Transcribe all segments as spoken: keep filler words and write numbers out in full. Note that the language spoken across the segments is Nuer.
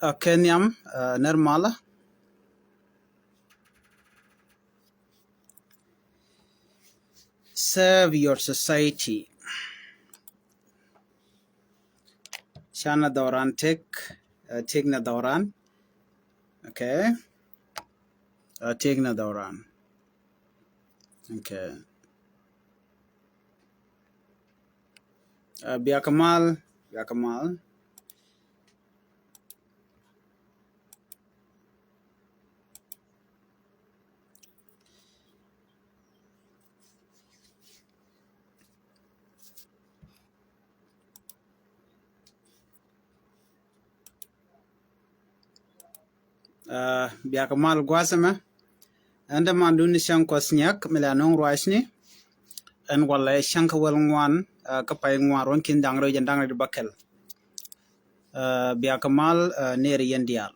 Ɛ kɛ nhiam, ɛ, nɛr malä. Serve your society. Canɛ dhɔran tëk, ɛ, tëk nɛ dhɔran. Okay. Ɛ, tëk nɛ dhɔran. Okay. Ɛ, biakä mal, biakä mal. Ɛ, biakä mal gua̱a̱th ɛmɛ. Ɛn däman duni cäŋ Kuɔth Nyak mi la nöŋ ruacni. Ɛn walɛ cäŋ kä wäl ŋuan, ɛ, kä pay ŋuan ruɔ̱n ki̱n da̱ŋ rɛw jɛn da̱ŋ rɛw di bäkɛl. Ɛ, biakä mal, ɛ, nɛɛri yɛn diaal.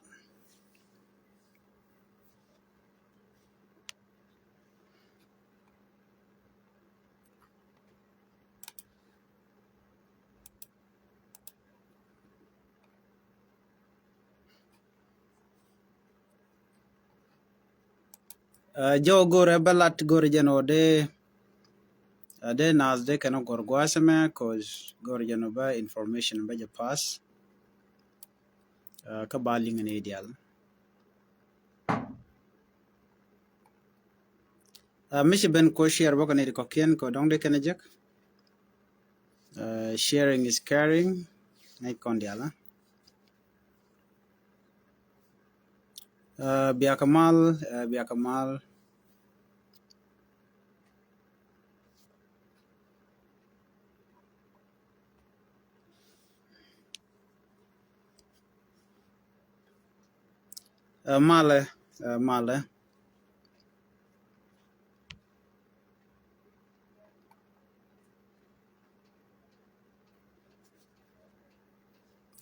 Ɛ, jɔw go̱rɛ bä lat go̱rɛ jɛn ɔ dee, ɛ, dee naath dee kɛn ɔ go̱r gua̱a̱th ɛmɛ, 'cause go̱rɛ jɛn ɔ bä information bä jɛ pass. Ɛ, kä ba liŋ ni diaal. Ɛ, mi ci ben ko share bä kɛ ni di kɔkiɛn kɛ dɔŋ dee kɛn ɛ jek. Ɛ, sharing is caring. Ŋäc kɔn diaal, ɛ. Ɛ, biakä mal, ɛ, biakä mal. Ɛ, malɛ, ɛ, malɛ.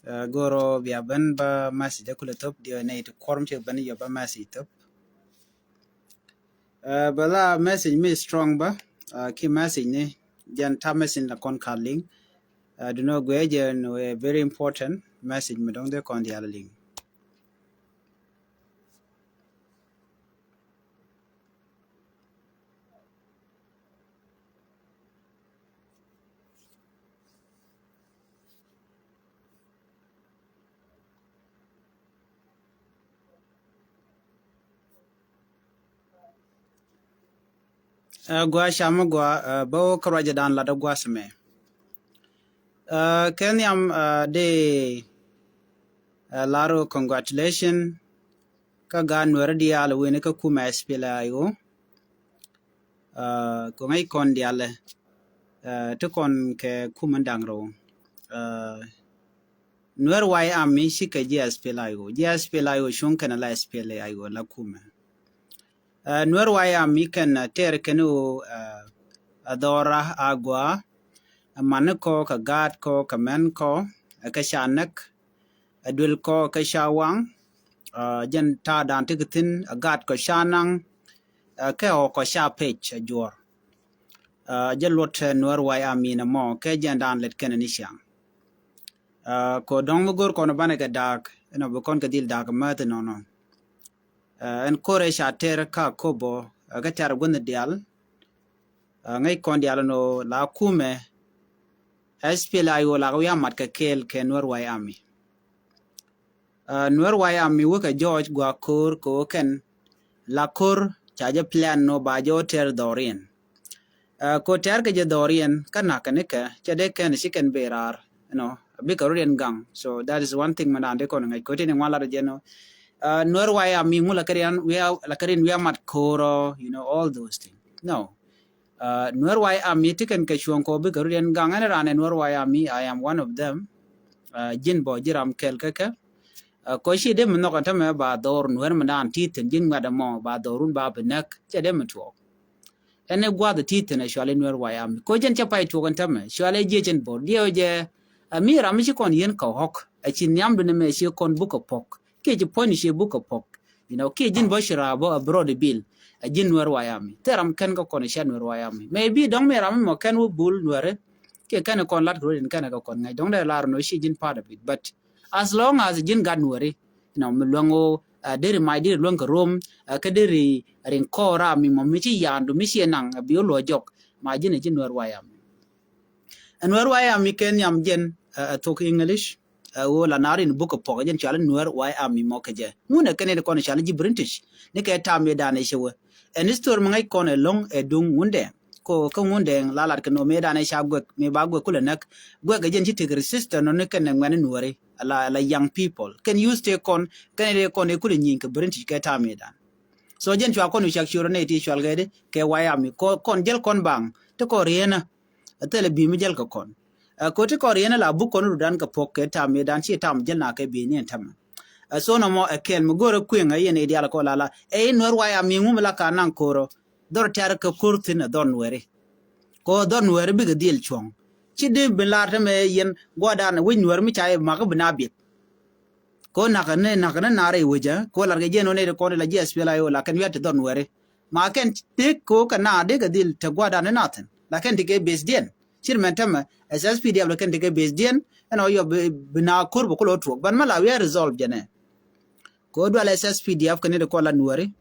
Ɛ, go̱rɔ bia ben bä message kulɛ thop diɔ nɛ it kuɔrm cɛ ben yɔ bä message thop. Ɛ, bä la message mi strong bä, ɛ, ki message ni jɛn ta message la kɔn ka liŋ. Ɛ, dunɔ guɛ jɛ ni wee very important message mi dɔŋ dee kɔn diaal liŋ. Ɛ, gua cam gua, ɛ, bä wä kä ruacɛ dan lat ɛ gua sɛ mɛ. Ɛ, kɛ nhiam, ɛ, dee, ɛ, lar wä congratulation kä gaat Nuɛr diaal wen kä kumɛ S P L A I O. Ɛ, kɛ ŋäc kɔn diaal, ɛ, ti kɔn kɛ kumɛ da̱ŋ rɛw. Ɛ, Nuɛr White Army cikɛ ji̱ S P L A I O. Ji̱ S P L A I O cuŋ kɛn la S P L A I O la kumɛ. Ɛ, Nuɛr White Army kɛn, ɛ, tɛɛr kɛn ɣöö, ɛ, ɛ dhɔra a gɔaa, ɛ, mani kɔ kɛ gaat kɔ kɛ mɛn kɔ, ɛ, kɛ ca näk, ɛ, duël kɔ kɛ ca waŋ, ɛ, jɛn ta̱a̱ da̱a̱n ti kɛ thi̱n, ɛ, gaat kɔ ca naŋ, ɛ, kɛ ɣɔw kɔ ca pec ɛ juɔ̱ɔ̱r. Ɛ, jɛ luɔt, ɛ, Nuɛr White Army nɛ mɔ kɛ jɛn da̱a̱n lɛt kɛn ni ciaŋ. Ɛ, kɔ dɔ̱ŋ mi go̱r kɔn banɛ kɛ da̱a̱k, ɛnɔ bi kɔn kɛ dhil da̱a̱k mäth inɔnɔ. Ɛ, ɛn kore ca tɛr ka Akobo, ɛ, kä tɛr gua̱n diaal. Ɛ, ŋäc kɔn diaal nɔ la kumɛ S P L A I O la wi̱i̱ a mat kɛ kɛɛl kɛ Nuɛr White Army. Ɛ, Nuɛr White Army wekɛ jɔɔc gua ko̱r kɛ wä kɛn la ko̱r ca jɛ plan nɔ ba jɛ wä tɛr dhɔriɛn. Ɛ, ko tɛr kɛ jɛ dhɔriɛn kä nak kɛ nikɛ cɛ dee kɛn ci kɛn ben raar, you know, bikɛ rut yɛn gaŋ. So that is one thing mɛ dan dee kɔn ŋäc ko tini ŋuan lat jɛ nɔ. Ɛ, Nuɛr White Army ŋu la kɛ rian wi̱i̱ a, la kɛ rian wi̱i̱ a mat ko̱r ɔ, you know, all those things. No. Ɛ, Nuɛr White Army ti kɛn kɛ cuɔ̱ŋ kɔ bikɛ rut yɛn gaŋ ɛn ran ɛ Nuɛr White Army, I am one of them. Ɛ, ji̱n bɔ ji̱ ram kɛl kä kɛ. Ɛ, kɔ ci dee mi nhɔk ɛn tämɛ ba dhɔr Nuɛr mi daan ti thi̱n ji̱n ŋuɛt ɛmɔ ba dhɔr wun ba bi näk cɛ dee mi tuɔɔk. Ɛn ɛ gua̱th ti thi̱n ɛ cuali Nuɛr White Army kɔ jɛn cɛ pay tuɔɔk ɛn tämɛ cuali jiɛ cɛn bor diɛw jɛ. Ɛ, mi ram mi ci kɔn yien kɛ ɣɔk ɛ ci nhiamdu ni mɛ ci kɔn buk kɛ pɔk kiɛ ci puɔ̱ny ci buk kɛ pɔk. You know, kiɛ ji̱n bä ci raabä ɛ brɔd ibil ɛ ji̱n Nuɛr White Army thil ram kɛn kä kɔn ɛ cɛ Nuɛr White Army. Maybe dɔ̱ŋ mi ram mi mɔ kɛn wä bul Nuɛri. kiɛ kɛn kɔn lat kɛ rot in kɛn kɛ kɔn ŋa̱c dɔ̱ŋ dee lar nɔ ci ji̱n part of it. But as long as ji̱n gat Nuääri, you know, mi luäŋ ɣöö, uh, deri mac deri luäŋ kɛ rom, uh, kä deri riŋ kɔɔr ram mi mɔ mi ci yandu mi ci naŋ, uh, bi wä luɔ jɔk, ma ji̱n ɛ ji̱ Nuäär White Army. Ɛ Nuäär White Army kɛ nhiam jɛn, uh, uh, thok English, uh, ɣöö la naar in buk kɛ puɔk jɛn cɔal Nuäär White Army mɔ kɛ jɛ. Ŋun ɛ kɛn in kɔn cɔal ji̱ British ni kɛ tam yɛ dan ɛ cɛ wä. Ɛn history mi ŋäc kɔn ɛ lo̱ŋ ɛ duŋ Ŋundɛŋ. Ko kä Ŋundɛŋ la lat kɛ nɔ mëë dan ɛ ca guɛk, mëë ba guɛk kulɛ näk. Guɛk ɛ jɛn ci tek resistance nɔ ni kɛn ɛ ŋuɛ̈ni Nuääri. La, la young people. Kɛn youth tëë kɔn, kɛn ɛ tëë kɔn ɛ kulɛ nyieny kɛ British kɛ tam yɛ dan. So jɛn cua kɔn wi̱c cak ciöt rɔ nɛy ti cɔal kɛ di kɛ White Army. Kɔ-, kɔn jäl kɔn baŋ ti kɔn rienä. A thilɛ bi̱i̱ mi jäl kɛ kɔn. Ɛ, ko ti kɔn rienä la buk kɔn rudan kɛ puɔk kɛ tam yɛ dan ci tam jäl na kɛ bi̱i̱ ni ɛn tämɛ. Ɛ, so nɔmɔ ɛ kɛl mi go̱rɛ kueŋ ɛ yɛn ɛ diaal kɔ lala. Ɛ in Nuäär White Army ŋu mi la ka naŋ ko̱rɔ. Dhɔr tɛr kɛ ko̱r thi̱n ɛ dhɔr Nuääri. Kɔ dhɔr Nuääri bikɛ dhil cuɔ̱ŋ. Ci di bi lar tämɛ yɛn guadan wi̱c Nuääri mi ca yɛ mak bi na biɛt. Ko nakä ni, nakä ni nar i̱ wecä, ko lar kɛ jɛn wä ni ri kɔn ila jiɛ S P L A I O la kɛn wiat ti dhɔr Nuääri. Ma kɛn tek ko kɛ na dee kɛ dhil te guadan ni nathin. La kɛn ti kɛ base diɛn. Cir mɛn tämɛ, S S P D F la kɛn ti kɛ base diɛn, ɛn ɔ yɔ bi, bi na kur bi kulo tuɔk. Ban ma la wiɛ resolve jɛnɛ. Ko dual S S P D F kɛn ni ri kɔn la Nuääri.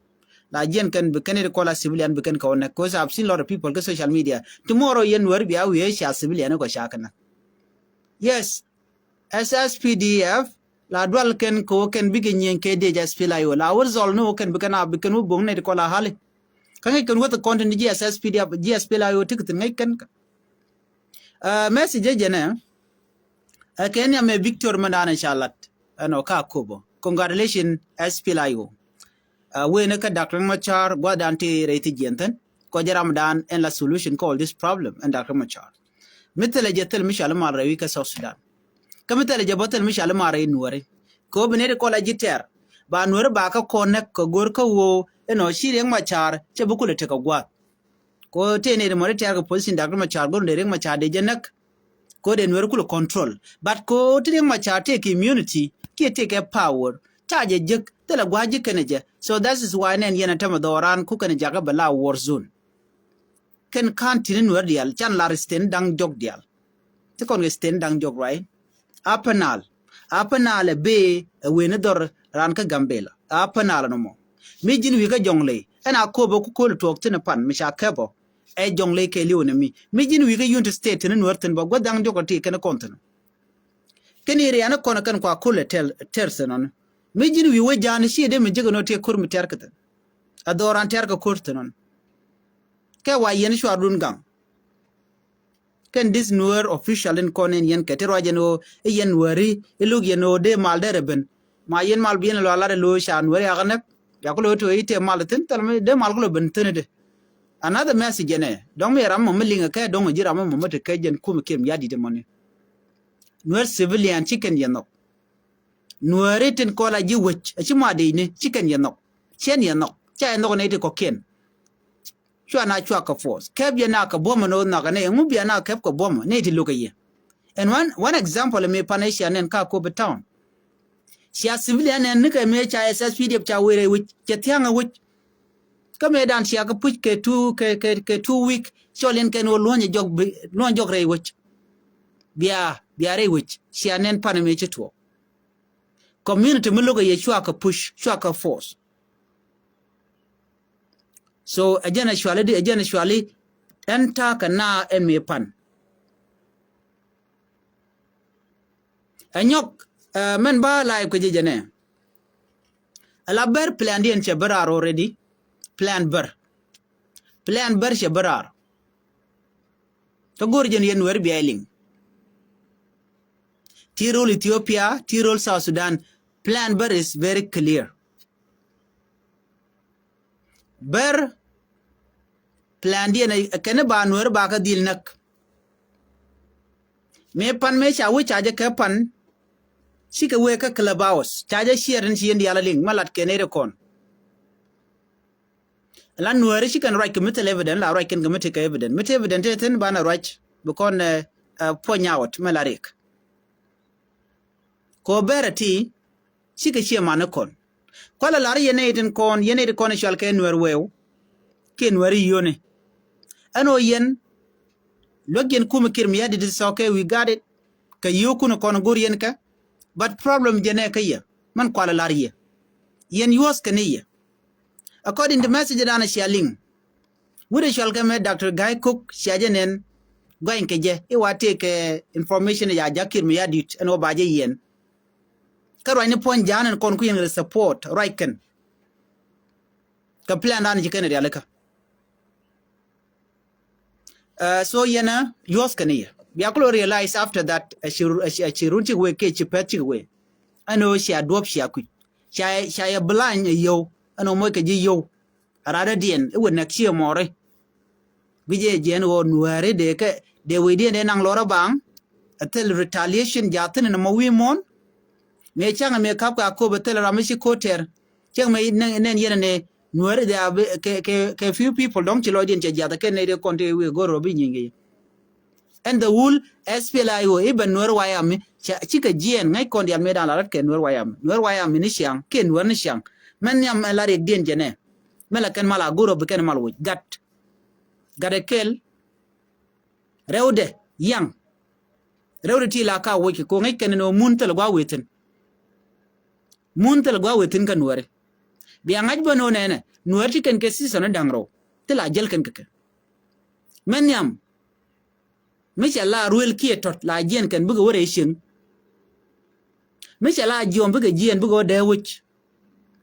La jɛn kɛn bi kɛn ni ri kɔn la civilian bi kɛn kɛ wä nɛ. 'Cause I've seen lot of people kɛ social media. Tomorrow yɛn Nuääri bia wiɛ cia civilian kɔ ca kɛ nɛ. Yes, S S P D F la dual kɛn kɛ wä kɛn bikɛ nyieny kɛ dec S P L A I O. La wä zɔl ni wä kɛn bikɛ na bikɛn wä boŋ nɛy ti kɔn la hali. Kä ŋäc kɛn wä thɛ kɔn tin ji̱ S S P D F, ji̱ S P L A I O ti kɛ thin ŋäc kɛn kä. Ɛ, message jɛ jɛnɛ. Ɛ, kɛn yamɛ victory mɛ dan ɛ ca lat. Ɛn ɔ ka Akobo. Congratulations S P L A I O. Ɛ, wen kä Doctor Machar guadan ti rɛy ti jiɛn thin. Kɔ jɛ ram dan ɛn la solution kɛ all this problem ɛn Doctor Machar. Mi thilɛ jɛ thil mi cɔal i̱ mal rɛy wi̱c kä South Sudan. Kä mi thilɛ jɛ bä thil mi cɔal i̱ mal rɛy Nuääri. Kɛ ɣöö bi nɛy ti kɔn la ji̱ tɛr. Ba Nuääri ba kä kɔn näk kɛ go̱r kä ɣöö ɛnɔ ci Riek Machar cɛ bi kulɛ tekɛ gua̱a̱th. Kɛ ɣöö tëë nɛy ti mɔ ti tɛr kɛ position Doctor Machar go̱r ni dee Riek Machar dee jɛ näk. Kɛ ɣöö dee Nuääri kulɛ control. But kɛ ɣöö ti Riek Machar tëë kɛ immunity kiɛ tëë kɛ power. Ca jɛ jek thilɛ gua̱a̱c ji̱ kɛnɛ jɛ. So that is why nɛn yɛn ɛ tämɛ dhɔran ku kɛnɛ jakä bɛ la war zone. Kɛn ka̱n ti̱n in Nuäär diaal can lar state da̱ŋ jɔk diaal. Ti kɔn kɛ state da̱ŋ jɔk, right? Upper Nile. Upper Nile ɛ bee ɛ wen i̱ dhɔr raan kä Gambela. Upper Nile nɔmɔ. Mi ji̱n wi̱i̱ kä Jɔŋley ɛn Akobo ku kööl tuɔɔk thi̱n ɛ pan mi ca kɛp ɔ. Ɛ Jɔŋley kɛɛliw ni mi. Mi ji̱n wi̱i̱ kä Unity State thi̱n in Nuäär thi̱n bä gua̱th da̱ŋ jɔk ɔ ti kɛn kɔn thi̱n. Kɛn area ni kɔn kɛn kua kulɛ tɛl tɛr thi̱n ɔn. Mi ji̱n wi̱i̱ wä ja̱a̱n ci dee mi jek ɛn ɔ ti ko̱r mi tɛr kɛ thi̱n. A dhɔran tɛr kɛ ko̱r thi̱n ɔn. Kɛ wa yɛn cuar dun gaŋ. Kɛn this Nuer official in kɔn in yɛn kɛ ti ruac yɛn ɣöö i̱ yɛn Nuääri i̱ luk yɛn ɣöö dee mal dee rɛ ben. Ma yɛn mal bi yɛn lɔ lat ɛ lo̱o̱ ca Nuääri akä näk. Yaku lo̱o̱ ti ɣöö i̱ tëë mal thi̱n thilɛ mi dee mal ku lɔ ben thi̱n i̱di. Another message ɛnɛ dɔ̱ŋ mi ram mɔ mi liŋɛ kɛ dɔ̱ŋ ji̱ ram mɔ mi te kɛ jɛn kum kiɛm ya di̱t ɛmɔni. Nuer civilian ci kɛn yɛ nhɔk. Nuääri tin kɔn la ji̱ wec a ci ma dee ni ci kɛn yɛ nhɔk. Ciɛn yɛ nhɔk ca yɛ nhɔk nɛy ti kɔ̱kiɛn. Cua na cua kɛ force kɛp yɛ na kɛ buɔmɔ ni wä nhɔk ɛnɛ ɛŋu bia na kɛp kɛ buɔmɔ nɛy ti lo̱kɛ yɛ. And one, one example mi pan ɛ cia nɛn ka Akobo town. Cia civilian nɛn ni kɛ mi ca S S P D F ca wee rɛy wec cɛ thia̱ŋ ɛ wec. Kä mëë dan cia kä puc kɛ two kɛ kɛ kɛ two week cɔl in kɛn wä luɔ̱nyɛ jɔk bi luɔ̱ny jɔk rɛy wec. Bia bia rɛy wec cia nɛn pan mi ci tuɔɔk. Community mi lo̱kɛ yɛ cua kɛ push cua kɛ force. So ɛ jɛn ɛ cuali di ɛ jɛn ɛ cuali ɛn ta̱a̱ kɛ na ɛn mi pan. Ɛ nyɔk ɛ mɛn ba live kɛ jɛ jɛnɛ. Ɛ la Bär plan diɛn cɛ bär ar already. Plan Bär. Plan Bär cɛ bär ar. Kä go̱r jɛn yɛn Nuer bia iliŋ. Ti rol Ethiopia, ti rol South Sudan. Plan Bär is very clear. Bär plan diɛn ɛ kɛn ba Nuer ba kä dhil näk. Mëë pan mëë ca wä ca jɛ kɛ pan. Cikɛ wee kä Clubhouse ca jɛ share ni ci yɛn diaal a liŋ ma lat kɛ nɛy rɛ kɔn. La Nuääri ci kɛn ruac kɛ mi thil evident la ruac kɛn kɛ mi tekɛ evident mi te evident te thin banɛ ruac bi kɔn ɛ puɔny out mi la rik. Kɛ ɣöö Bär ɛ ti cikɛ ciɛ mani kɔn. Kualɛ lar yɛn nɛy tin kɔn yɛn nɛy tin kɔn ɛ cual kɛ Nuäär wɛɛw kiɛ Nuäär i̱ yio̱ni. Ɛn ɣöö yɛn Luäk yɛn kumɛ Kiir Mayardit, it's okay, we got it. Kɛ yio̱o̱kun kɔn go̱r yɛn kɛ. But problem jɛn ɛ kä yɛ. Mɛn kualɛ la̱r yɛ. Yɛn yuɔ̱th kɛn i̱ yɛ. According to message dan cia liŋ. Wi̱cdɛ cɔal kɛ mɛ Doctor Gai Kok cia jɛ nɛn. Gɔany kɛ jɛ i̱ wa tëëkɛ information ya jak Kiir Mayardit ɛn wä ba jɛ yɛn. Kä ruacni puɔ̱ny ja̱a̱n ɛn kɔn ku yɛn kɛ support ruac kɛn. Kɛ plan dan ci kɛn rialikä. Uh, so yɛn a yuɔth kɛn i̱ yɛ bia kulɔ realize after that. A ci run cik wee kɛ ci pɛth cik wee. Ɛn ɣöö cia duɔp cia kui̱c cia cia yɛ blind a yio̱w. Ɛn ɣöö moc kɛ ji̱ yio̱w. A radä diɛn i̱ wä nɛk ciɛ mɔri. Guic ɛ jiɛn ɣöö Nuääri dee kɛ dee wecdiɛn dee naŋ lɔrä baŋ. A thil retaliation jaathin in mɔ wi̱i̱ muɔ̱n. Mëë caŋ mëë kap kɛ Akobo thil ram mi ci ko̱tɛr. Cäŋ mëë nɛn yɛn ni Nuääri dee a kɛ kɛ kɛ few people dɔ̱ŋ ci lɔcdiɛn cɛ jiath kɛn nɛy dee kɔn tëë wi̱i̱ go̱r rɔ bi nyieny kɛ. Ɛn the whole S P L A I O i̱ bɛ Nuäär White Army cikɛ jiɛɛn ŋäc kɔn diaal mëë da̱a̱n la rɛt kɛ Nuäär White Army. Nuäär White Army ni ciaŋ kiɛ Nuäär ni ciaŋ. Mɛn nhiam ɛn la riɛkdiɛn jɛ nɛ. Mɛ la kɛn mal a go̱r rɔ bi kɛn mal woc gat. Gat ɛ kɛl. Rɛwdɛ yaŋ. Rɛwdɛ ti la ka woc kɛ ko̱ ŋäc kɛn ni ɣöö mun thil gua̱a̱ wethin. Mun thil gua̱a̱ wethin kä Nuääri. Bia ŋa̱c bä no̱o̱ nɛnɛ Nuääri ti kɛn kɛ season ni da̱ŋ rɛw thil a jäl kɛn kɛ kɛ. Mɛn nhiam. Mi cɛ la ruël kiɛ tɔt la jiɛn kɛn bikɛ wä rɛy cieŋ. Mi cɛ la jiɔm bikɛ jiɛn bikɛ wä dee wec.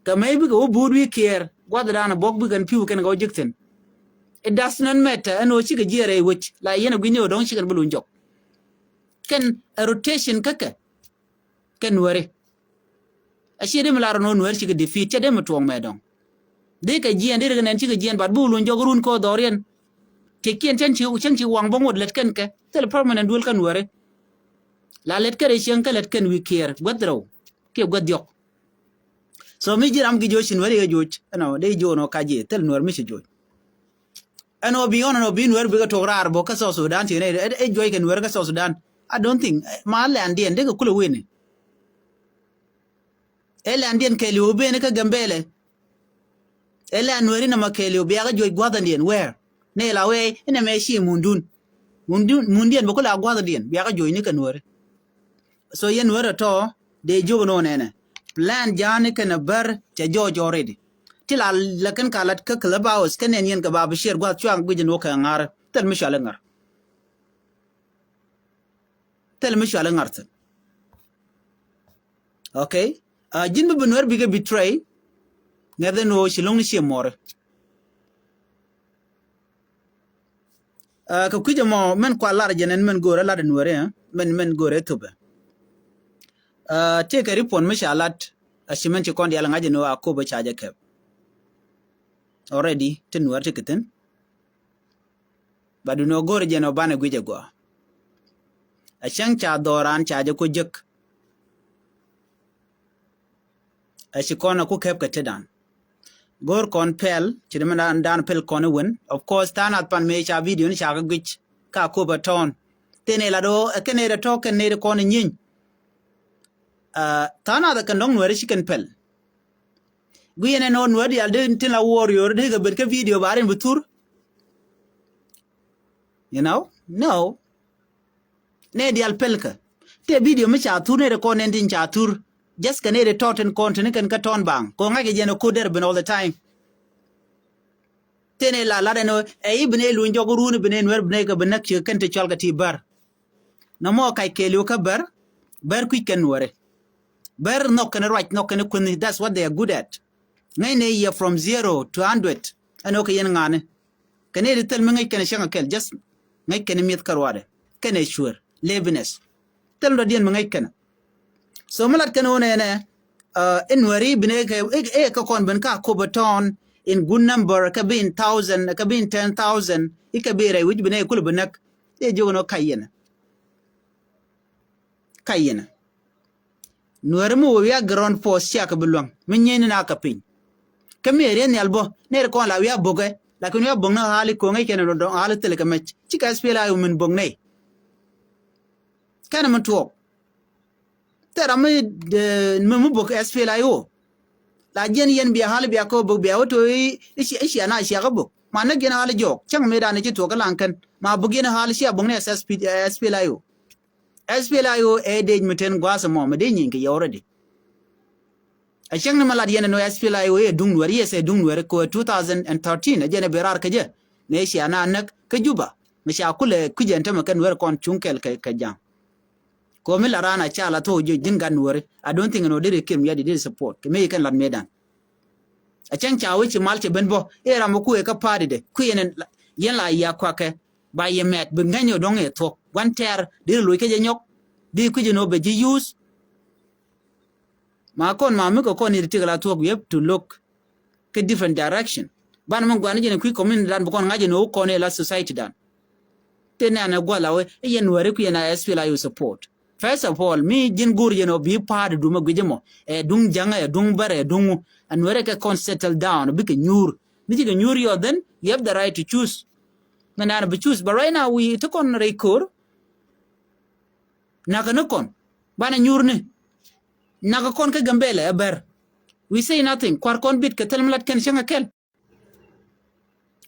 Kɛ mɛy bikɛ wä buut wi̱i̱ kiɛɛr gua̱th dan buɔk bikɛn pi̱w kɛn kɛ wä ji̱k thi̱n. It does not matter ɛn ɣöö cikɛ jiɛɛr rɛy wec la yɛn ɛ gui̱ni ɣöö dɔ̱ŋ cikɛn bi luny jɔk. Kɛn ɛ rotation kä kɛ. Kɛ Nuääri. A ciɛ dee mi lar nɔ Nuääri cikɛ defeat cɛ dee mi tuɔɔk mɛ dɔ̱ŋ. Dee kɛ jiɛn dee rikɛ nɛn cikɛ jiɛn bat bi wä luny jɔk run kɔ dhɔriɛn. Tiɛkiɛn cɛn ci cɛn ci waŋ bä ŋot lät kɛn kɛ thil permanent duel kä Nuääri. La lät kɛn rɛy cieŋ kä lät kɛn wi̱i̱ kiɛɛr guäth rɛw kiɛ guäth diɔk. So mi ji̱ ram gi joc ci Nuääri kɛ joc ɛnɔ dee joc nɔ kac ji̱ thil Nuäär mi ci joc. Ɛn ɔ bi ɣɔn ɛn ɔ bi Nuäär bikɛ tok raar bä kä South Sudan ti nɛ ɛ juɔc kɛ Nuäär kä South Sudan. I don't think ma lɛndiɛn dee kɛ kulɛ wen. Ɛ lɛndiɛn kɛɛliw ben kä Gambɛlɛ. Ɛ lɛn Nuääri nɔmɔ kɛɛliw biakä juɔc gua̱thändiɛn wɛɛr. Nɛ la wee inɛ mɛ ci mundun. Mundun mundiɛn bä kulɛ a gua̱thändiɛn biakä juɔcni kɛ Nuääri. So yɛn Nuäär tɔ̱tɔ̱ dee jiök nɔ nɛnɛ plan ja̱a̱ni kɛnɛ bär cɛ jɔɔc already. Ti la lɛ kɛn ka lat kä Clubhouse kɛn nɛn yɛn kɛ ba bi ciɛɛr gua̱th cuaŋ guic ɛn wä kɛ ŋa̱r thil mi cual iŋa̱r. Thil mi cual iŋa̱r thi̱n. Okay. Ji̱n mi bi Nuäär bikɛ betray. Ŋɛth ɛn ɣöö ci lo̱ŋni ciɛ muɔri. Kɛ kui̱c ɛmɔ mɛn kua lar jɛn ɛn mɛn go̱o̱rɛ lat ɛn weri mɛn mɛn go̱o̱rɛ thopɛ. Tëëkɛ ripot mi ca lat a ci mɛn ci kɔn diaal ŋa̱c ɛn ɣöö Akobo ca jɛ kɛp. Already ti Nuäär ti kɛ thi̱n. Ba dun ɣöö go̱o̱rɛ jɛn ɣöö banɛ guic ɛ gɔaa. A cäŋ ca dhɔran ca jɛ kuɔ jek. Ɛ ci kɔn a ku kɛp kɛ tetdan. Go̱o̱r kɔn pɛl ci dee mi dan pɛl kɔn iwen. Of course tha̱a̱ŋ nath pan mëë ca video ni ca kɛ guic ka Akobo tɔ̱ɔ̱n. Thin ila do̱ ɛ kɛn ira tɔ̱ kɛn ira kɔn inyiny. Tha̱a̱ŋ nath ɛ kɛn dɔ̱ŋ Nuääri ci kɛn pɛl. Guiyɛn ɛn ɣöö Nuäär diaal dee tin la warrior dee kɛ bet kä video ba rin bi thur. You know? No. Nɛ diaal pɛlkä tëë video mi ca thur nɛ rɛ kɔn nɛn tin ca thur. Just kɛ nɛ rɛ tɔt tin kɔn tin kɛn kä tɔn baŋ kɔ ŋa̱c kɛ jɛn ɛ ko̱t dɛr ben all the time. Tëë nɛ la lat ɛn ɛ i̱ bi nɛ luny jɔk run bi nɛ Nuäär bi nɛ kɛ bi näk cië kɛn ti cual kɛ ti bär. Nɔmɔ kac kɛɛliw kä bär. Bär kui̱c kɛn Nuääri. Bär nhɔk kɛn ruac nhɔk kɛn kuänh. That's what they are good at. Ŋäcnɛ yɛ from zero to hundred. Ɛn ɣöö kɛ yɛn ŋa̱a̱ni kɛ nɛy ti thil mi ŋäc kɛn cäŋ a kɛl just ŋäc kɛn mi̱eth kä ruaadɛ kɛn ɛ cueer laziness. Thil dɔ̱diɛn mi ŋäc kɛn. So mi lat kɛn ɣöö nɛnɛ in Nuääri bi nɛ kɛ ɛ kɛ kɔn ben ka Akobo tɔ̱ɔ̱n in good number kɛ bi in thousand kɛ bi in ten thousand i̱ kɛ bi rɛy wi̱c bi nɛ kul bi näk. I̱ jiök ɛn ɣöö kac yɛn. Kac yɛn. Nuääri mi wä wiak ground force ciak kɛ bi luäŋ mi nyieyni na kɛ piny. Kä mi ɛ rieth nhial bä nɛy ri kɔn la wiak bo̱kɛ lakin wiak bo̱k ni ɣa̱li ko̱ŋ ɛ kɛn dɔ̱ŋ ɣa̱li thil kɛ mɛc cikɛ S P L A I O min bo̱k nɛy. Kɛn mi tuɔɔk. Thil ram mi mi bo̱k S P L A I O. La jiɛn yɛn bia ɣa̱li bia kɛ wä bo̱k bia wä to̱ i̱ cia na ciakä bo̱k. Ma näk yɛn ɣa̱l jɔɔk cäŋ mëëdan ci thuɔ̱k kä laŋ kɛn ma buk yɛn ɣa̱l cia buk ni S P, S P L I O. S P L I O ɛ dec mi ten gua̱a̱th ɛmɔ mi dee nyiny kɛ yɛ already. A cäŋ ni ma lat yɛn ɛn ɣöö S P L I O ɛ duŋ Nuɛr, yes ɛ duŋ Nuɛr kɛ ɣöö two thousand and thirteen ɛ jɛn ɛ ben raar kä jɛ. Mëë cia na näk kä Juba mi ca kulɛ kui̱c ɛn tämɛ kɛ Nuɛr kɔn cuŋ kɛl kɛ, kɛ ja̱ŋ. Kɛ ɣöö mi lat raan a ca la thok ji̱ ji̱n gat Nuɛri, I don't think ɛn ɣöö deri Kiir Mayardit deri support kɛ mëë ci kɛn lat mëëdan. A cäŋ ca wec ci mal cɛ ben bä i̱ ram mi kuëë kä party dɛ kuëë yɛn, yɛn la yia kuakɛ ba yɛ mɛt bi ŋäny ɔ dɔ̱ŋ ɛ thuɔ̱k gua̱n tɛɛr deri loc kä jɛ nyɔk. Di kui̱c ɛn ɣöö bɛ ji̱ use. Ma kɔn ma mi kɛ kɔn i̱ ti ti kɛ la thuɔ̱k, we have to look kä different direction. Banɛ mi gua̱n ni jɛn kui̱ community dan bi kɔn ŋa̱c ɛn ɣöö kɔn ɛ la society dan. Tëë nɛn ɛ gua̱l a wee i̱ yɛn Nuɛri kui̱ yɛn a S P L I O support. First of all, mi ji̱n go̱o̱r yɛn ɔ bi party dumɛ guic ɛmɔ ɛ duŋ ja̱ŋ ɛ duŋ bär ɛ duŋ ɛ Nuɛri kɛ kɔn settle down bikɛ nyuur. Mi cikɛ nyuur yɔth, then you have the right to choose. Ŋɛ naan bi choose, but right now we ti kɔn rɛy ko̱o̱r. Nakä ni kɔn banɛ nyuur ni. Nakä kɔn kä Gambɛlɛ ɛ bär. We say nothing. Kuar kɔn bit kɛ thil mi lat kɛn cäŋ ɛ kɛl.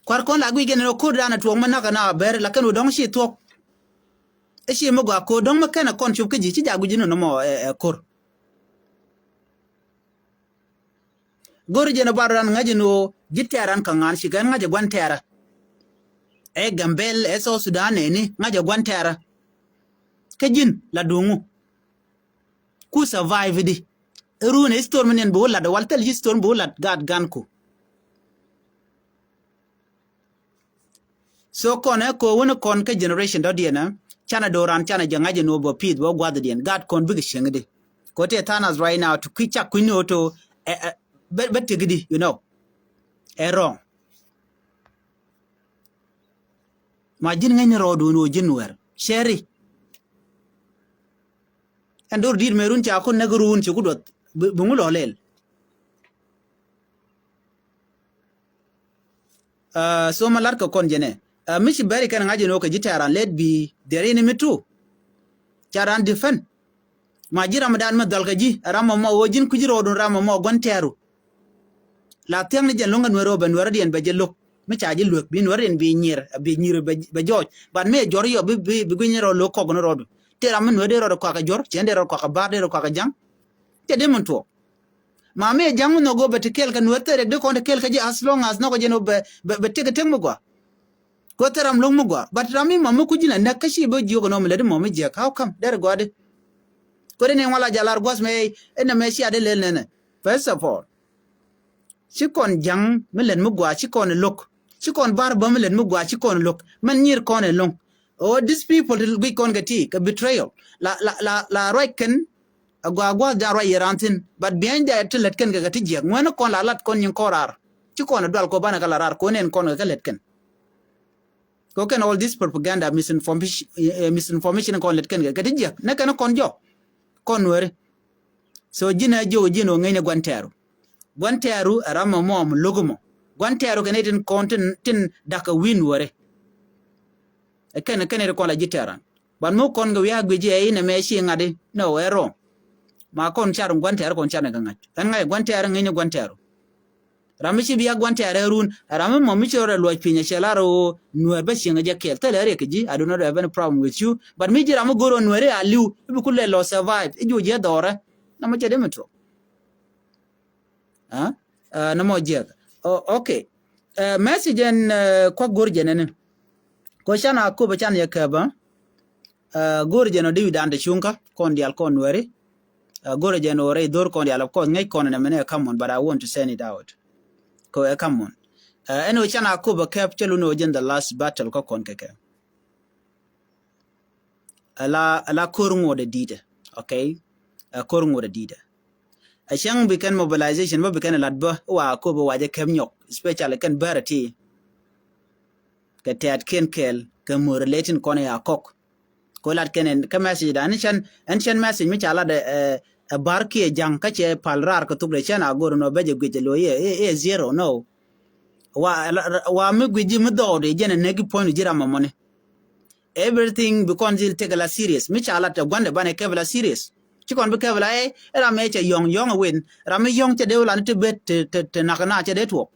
Kuar kɔn la guic kɛn ɛ ko̱o̱r dan ɛ tuɔɔk mi nakä na ɛ bär, lakin wä dɔ̱ŋ ci thuɔ̱k. I̱ ci mi gɔaa ko̱o̱r dɔ̱ŋ mi kɛn ɛ kɔn cop kä ji̱ ci jaak guic ni nɔmɔ ɛ, ɛ ko̱r. Go̱r jɛn ɛ bar ran ŋa̱c ɛn ɣöö ji̱ tɛɛr ran kä ŋa̱n ci kɛn ŋa̱c ɛ gua̱n tɛɛrä. Ɛ Gambɛl, ɛ South Sudan, ɛni ŋa̱c ɛ gua̱n tɛɛrä. Kä ji̱n la duŋu. Ku survive di. Ɛ run ɛ history mi niɛn bi wä lat, wal thil history bi wä lat gaat ganku. So kɔn ɛ ko̱ wun kɔn kä generation dɔ̱diɛn ɛ canɛ do̱ran canɛ jɛ ŋa̱c ɛn ɣöö bä pith bä gua̱thdiɛn gaat kɔn bikɛ cieŋdi. Kɔ tëë tha̱a̱ŋ nath right now ti kui̱ cak kui̱ ni ɣöö to ɛ, ɛ, bä, bä tekdi, you know. Ɛ wrong. Ma ji̱n ŋäcni rɔɔdun ɣöö ji̱n Nuɛr cɛri. Ɛn do̱r di̱i̱t mëë run ca kun näk run ci ku duɔth bi, bi ŋu lɔ lɛl. Uh, so ma lat kɛ kɔn jɛnɛ. Uh, mi ci bɛri kɛn ŋa̱c ɛn ɣöö kɛ ji̱ tɛɛran let bi deri ni mi tu. Ca ran defend. Ma ji̱ ram dan mi dhɔl kɛ ji̱ ram mɔ mɔ ɣöö ji̱n kui̱ ji̱ rɔɔdun ram mɔ mɔ gua̱n tɛɛru. La thiäŋ ni jɛn lo̱ŋ kɛ Nuɛr ɣöö bɛ Nuɛrdiɛn bɛ jɛ lo̱k. Mi ca ji̱ luek bi Nuɛrdiɛn bi nyier, bi nyier bɛ, bɛ jɔɔc. But mi ɛ jɔr yɔ bi, bi, bi gui̱ny rɔ lo̱k kɔk ni rɔɔdu. Tëë ram mi Nuɛr dee rɔɔdu kuakä jɔr, cɛn dee rɔɔdu kuakä bar, dee rɔɔdu kuakä ja̱ŋ. Cɛ dee min tuɔɔk. Ma mi ɛ ja̱ŋ mi nhɔk ɣöö bɛ ti kɛɛl kɛ Nuɛr thɛɛr riɛk dee kɔn ti kɛɛl kɛ ji̱ as long as nhɔk ɛ jɛn ɣöö bɛ, bɛ, bɛ tëk ɛ tëk mi gɔaa. Kɛ thil ram lo̱ŋ mi gɔaa. But ram mi mɔ mi kui̱ ji̱n ɛ näk kä ci bä jiök ɛn ɣöö mi lätdi mɔ mi jiäk. How come? Derɛ gɔaa di. Kɛ di ni ŋuan la jɛ lar gua̱th mɛ ɛn nɛmɛ cia di lɛl nɛnɛ. First of all, ci kɔn ja̱ŋ mi lät mi gɔaa ci kɔn ɛ lo̱k. Ci kɔn bar bä mi lät mi gɔaa ci kɔn ɛ lo̱k. Mɛn nyir kɔn ɛ lo̱ŋ. Oh, these people ti guic kɔn kɛ ti kɛ betrayal. La, la, la, la ruac kɛn. A gɔaa gua̱th dan ruac yɛ ran thi̱n. But behind that ti lät kɛn kɛ kɛ ti jiäk. Ŋuɛn kɔn la lat kɔn nyin kɔn raar. Ci kɔn ɛ dual kɔ banɛ kɛ la raar kɔn ɛn kɔn kɛ kɛ lät kɛn. Kɛ kɛn all this propaganda, misinformation, eh, misinformation kɔn lät kɛn kɛ kɛ ti jiäk. Nɛ kɛn kɔn jɔk. Kɔn Nuɛri. So ji̱n ɛ jiök ji̱n ɣöö ŋäcni gua̱n tɛɛru. Gua̱n tɛɛru ɛ ram mɔ mɔ mi lo̱k mɔ. Gua̱n tɛɛru kɛn i̱ tin kɔn tin, tin da̱k kɛ wi̱i̱ Nuɛri. Ɛ kɛn, ɛ kɛn i̱ ti kɔn la ji̱ tɛɛran. But mi kɔn kɛ wi̱i̱ a guic i̱ ɛ inɛ mɛ ci ŋa̱t i̱ nɛ wɛ rɔɔŋ. Ma kɔn car gua̱n tɛɛru kɔn car ni kɛ ŋa̱c. Ɛn ŋa̱c gua̱n tɛɛru ŋäcni gua̱n tɛɛru. Ram mi ci bia gua̱n tɛɛr ɛ run, ram mi mɔ mi ci rɔ luɔc piny ɛ cɛ lar ɣöö Nuɛr bä cieŋ ɛ jɛ kɛɛl. Thilɛ riɛk kɛ ji̱, I do not have any problem with you. But mi ji̱ ram mi go̱r ɣöö Nuɛr i̱ a li̱w, i̱ bi ku lɛ lɔ survive, i̱ juɔc ji̱ ɛ dhɔrɛ. Nɔmɔ cɛ dee mi tuɔk. Ah? Ah, nɔmɔ jiɛk. Oh, okay. Eh, message ɛn, eh, kuak go̱r jɛ nɛni. Kɔ can a köp ɛ can yɛ kɛp, ah? Ah, go̱r jɛ nɔ di wi̱dan te cuŋkä, kɔn diaal kɔn Nuɛri. Ah, go̱r jɛ nɔ rɛy dho̱r kɔn diaal, of course, ŋäc kɔn ɛn ɛmɛnɛ ɛ common, but I want to send it out. Kɔ ɛ common. Ah, ɛn ɣöö can a köp ɛ kɛp cɛ lun ɣöö jɛn the last battle kä kɔn kɛ kɛ. Ala, ala ko̱r ŋuɔt ɛ di̱i̱tɛ, okay? Ɛ ko̱r ŋuɔt ɛ di̱i̱tɛ. Ɛ cäŋ bi kɛn mobilization bä bi kɛn ɛ lat bä wa köp ɛ wa jɛ kɛp nyɔk, especially kɛn bärɛ ti. Kɛ tɛ̈t kiɛn kɛɛl kɛ mo̱o̱r lɛ tin kɔn ɛ a kɔk. Kɛ lat kɛn ɛn kä message da ɛn cɛn, ɛn cɛn message mi ca lat ɛ, ɛ, ɛ bar kiɛ ja̱ŋ kä cɛ pal raar kɛ thuk dee cɛn a go̱r nɔ bɛ jɛ guic ɛ lo̱ iɛ, iɛ, iɛ zero, no. Wa, wa mi guic ji̱ mi dhɔɔk dee jɛn ɛ nɛk i̱ puɔ̱ny ji̱ ram ɛmɔni. Everything bi kɔn dhil tek ala serious. Mi ca lat ɛ gua̱ndɛ banɛ kɛp ala serious. Ci kɔn bi kɛp ala ɛ, ɛ ram ɛ cɛ yɔ̱ŋ, yɔ̱ŋ ɛ wen. Ram mi yɔ̱ŋ cɛ dee wä lan ti bet ti, ti, ti nak na cɛ dee tuɔɔk.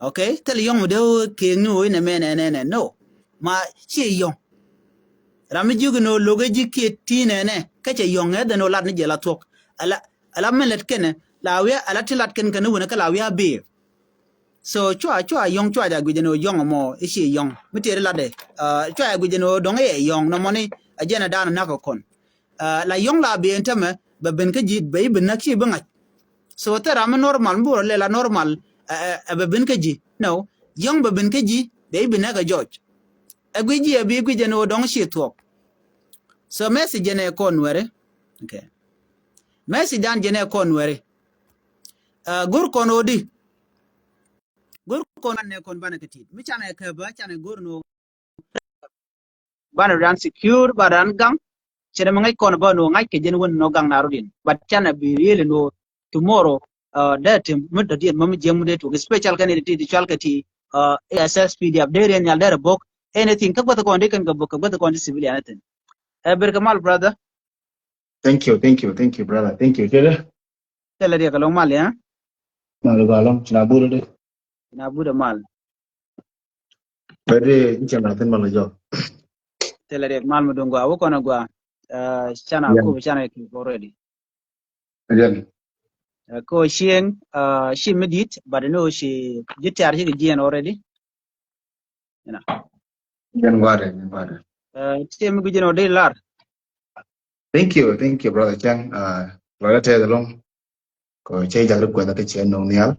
Okay, thil yɔ̱ŋ mi dee wä kek ni wä inɛ mɛ nɛ nɛ nɛ no. Ma ci yɔ̱ŋ. Ram mi ji̱ kɛ ni wä lo̱k ɛ ji̱ kiɛ ti nɛ nɛ kä cɛ yɔ̱ŋ ɛ dhɛn wä lat ni jɛ la thuɔ̱k. Ala ala mi lät kɛnɛ la wi̱i̱ ala ti lat kɛn kɛn ni wä ni kä la wi̱i̱ a bi̱i̱. So cua cua yɔ̱ŋ cua ja guic ni wä yɔ̱ŋ mɔ i̱ ci yɔ̱ŋ mi tëë ri lat dɛ. Cua ja guic ni wä dɔ̱ŋ i̱ yɛ yɔ̱ŋ nɔmɔ ni a jɛn a da̱a̱n a nak kɛ kɔn. La yɔ̱ŋ la bi̱i̱ ɛn tämɛ bɛ ben kä ji̱ bɛ i̱ ben näk ci bi ŋa̱c. So thil ram mi normal mi bi wä lɛ la normal ɛ bɛ ben kä ji̱. No, yɔ̱ŋ bɛ ben kä ji̱ bɛ i̱ ben näk ɛ jɔc. Ɛ guic ji̱ ɛ bi guic ɛn ɣöö dɔ̱ŋ ci thuɔ̱k. So message ɛn ɛ kɔn wɛri. Okay. Message dan jɛn ɛ kɔn wɛri. Go̱r kɔn ɣöö di go̱r kɔn an ɛ kɔn banɛ kä tit mi canɛ kɛ bä canɛ go̱r ni ɣöö banɛ ran secure ba ran gaŋ. Cɛ dɛ mi ŋäc kɔn bä ni ɣöö ŋa̱c kɛ jɛn wän ni ɣöö gaŋ na rut in but canɛ bi riel ni ɣöö tomorrow dee tim mi dɔ̱diɛn ma mi jiäm mi dee tuɔk special kɛn in ti ti cual kɛ ti S S P D F dee riɛn nyal dee rɛ bok anything kä guäth kɔn di kɛn kɛ bok kɛ guäth kɔn di civilian anything. Ɛ ber kɛ mal brother. Thank you, thank you, thank you brother, thank you. Kɛlɛ. Thilɛ riɛk ɛlɔŋ mal ya. Mal ba lɔŋ ci na burɛ di. Ci na burɛ mal. Bɛ di in cɛ na thin mal jɔ. Thilɛ riɛk mal mi duŋ gua wä kɔn gua. Canɛ kup canɛ kik already. Again. Ko cieŋ ci mi dit but no ci ji̱ tiar ci kɛ jiɛn already. Ina. Jiɛn guarɛ jiɛn guarɛ. Ci mi guic jɛn ɔ di lar. Thank you, thank you brother Chang. Lɔrɛ tɛth ɛlɔŋ. Kɔ cɛ jak ri kuɛth kä cɛ nɔŋ nhial.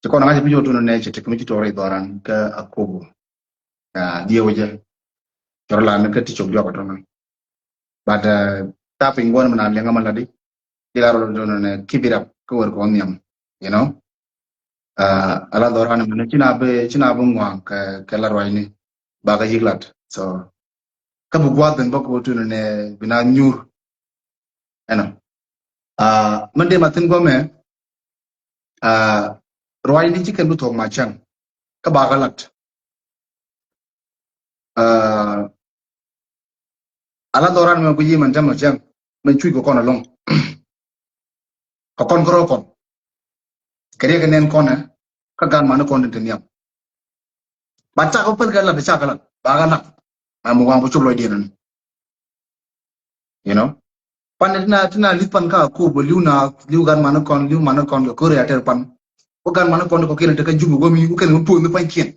Ci kɔn ŋa̱c mi jɔ tun nɛ ci tek mi ci tuɔk ri dhɔran kä Akobo. Diɛ wecɛ cɔr lan kä ti cok diɔk tɔnɔ. But ta piny guɔn mi na liɛŋ ama ladi. Di la rɔ dɔn nɛ keep it up kä wɛr kɔ nhiam. You know. Ala dhɔran mi ni ci na bi ci na bi ŋuaŋ kɛ kɛ la ruacni. Ba kä yik lat so. Kä bi guath dhin bä kɛ wä tun nɛ bi na nyur. Ɛnɔ. Mɛn dee ma thin gɔmɛ. Ruacni ci kɛn bi thuɔk ma cäŋ kä ba kä lat. Ala dhɔran mɛ guic yi mɛn cäŋ ma cäŋ mɛn cuc kɛ kɔn ɛlɔŋ. Kɛ kɔn kärɔ kɔn kɛ riɛk kɛ nɛn kɔn ɛ kä gan mani kɔn tin te nhiam. Ba cak kä päl kɛ lat cak kɛ lat ba kä lat. Mɛ mi waŋ bi cop lɔcdiɛn ɛn. You know. Pan tina tina li̱th pan ka Akobo li̱w na li̱w gan mani kɔn li̱w mani kɔn kɛ kori a tɛr pan. Wä gan mani kɔn kɔ kiɛn te kä Juba wä mi wä kɛn wä puɔth mi pan kiɛn.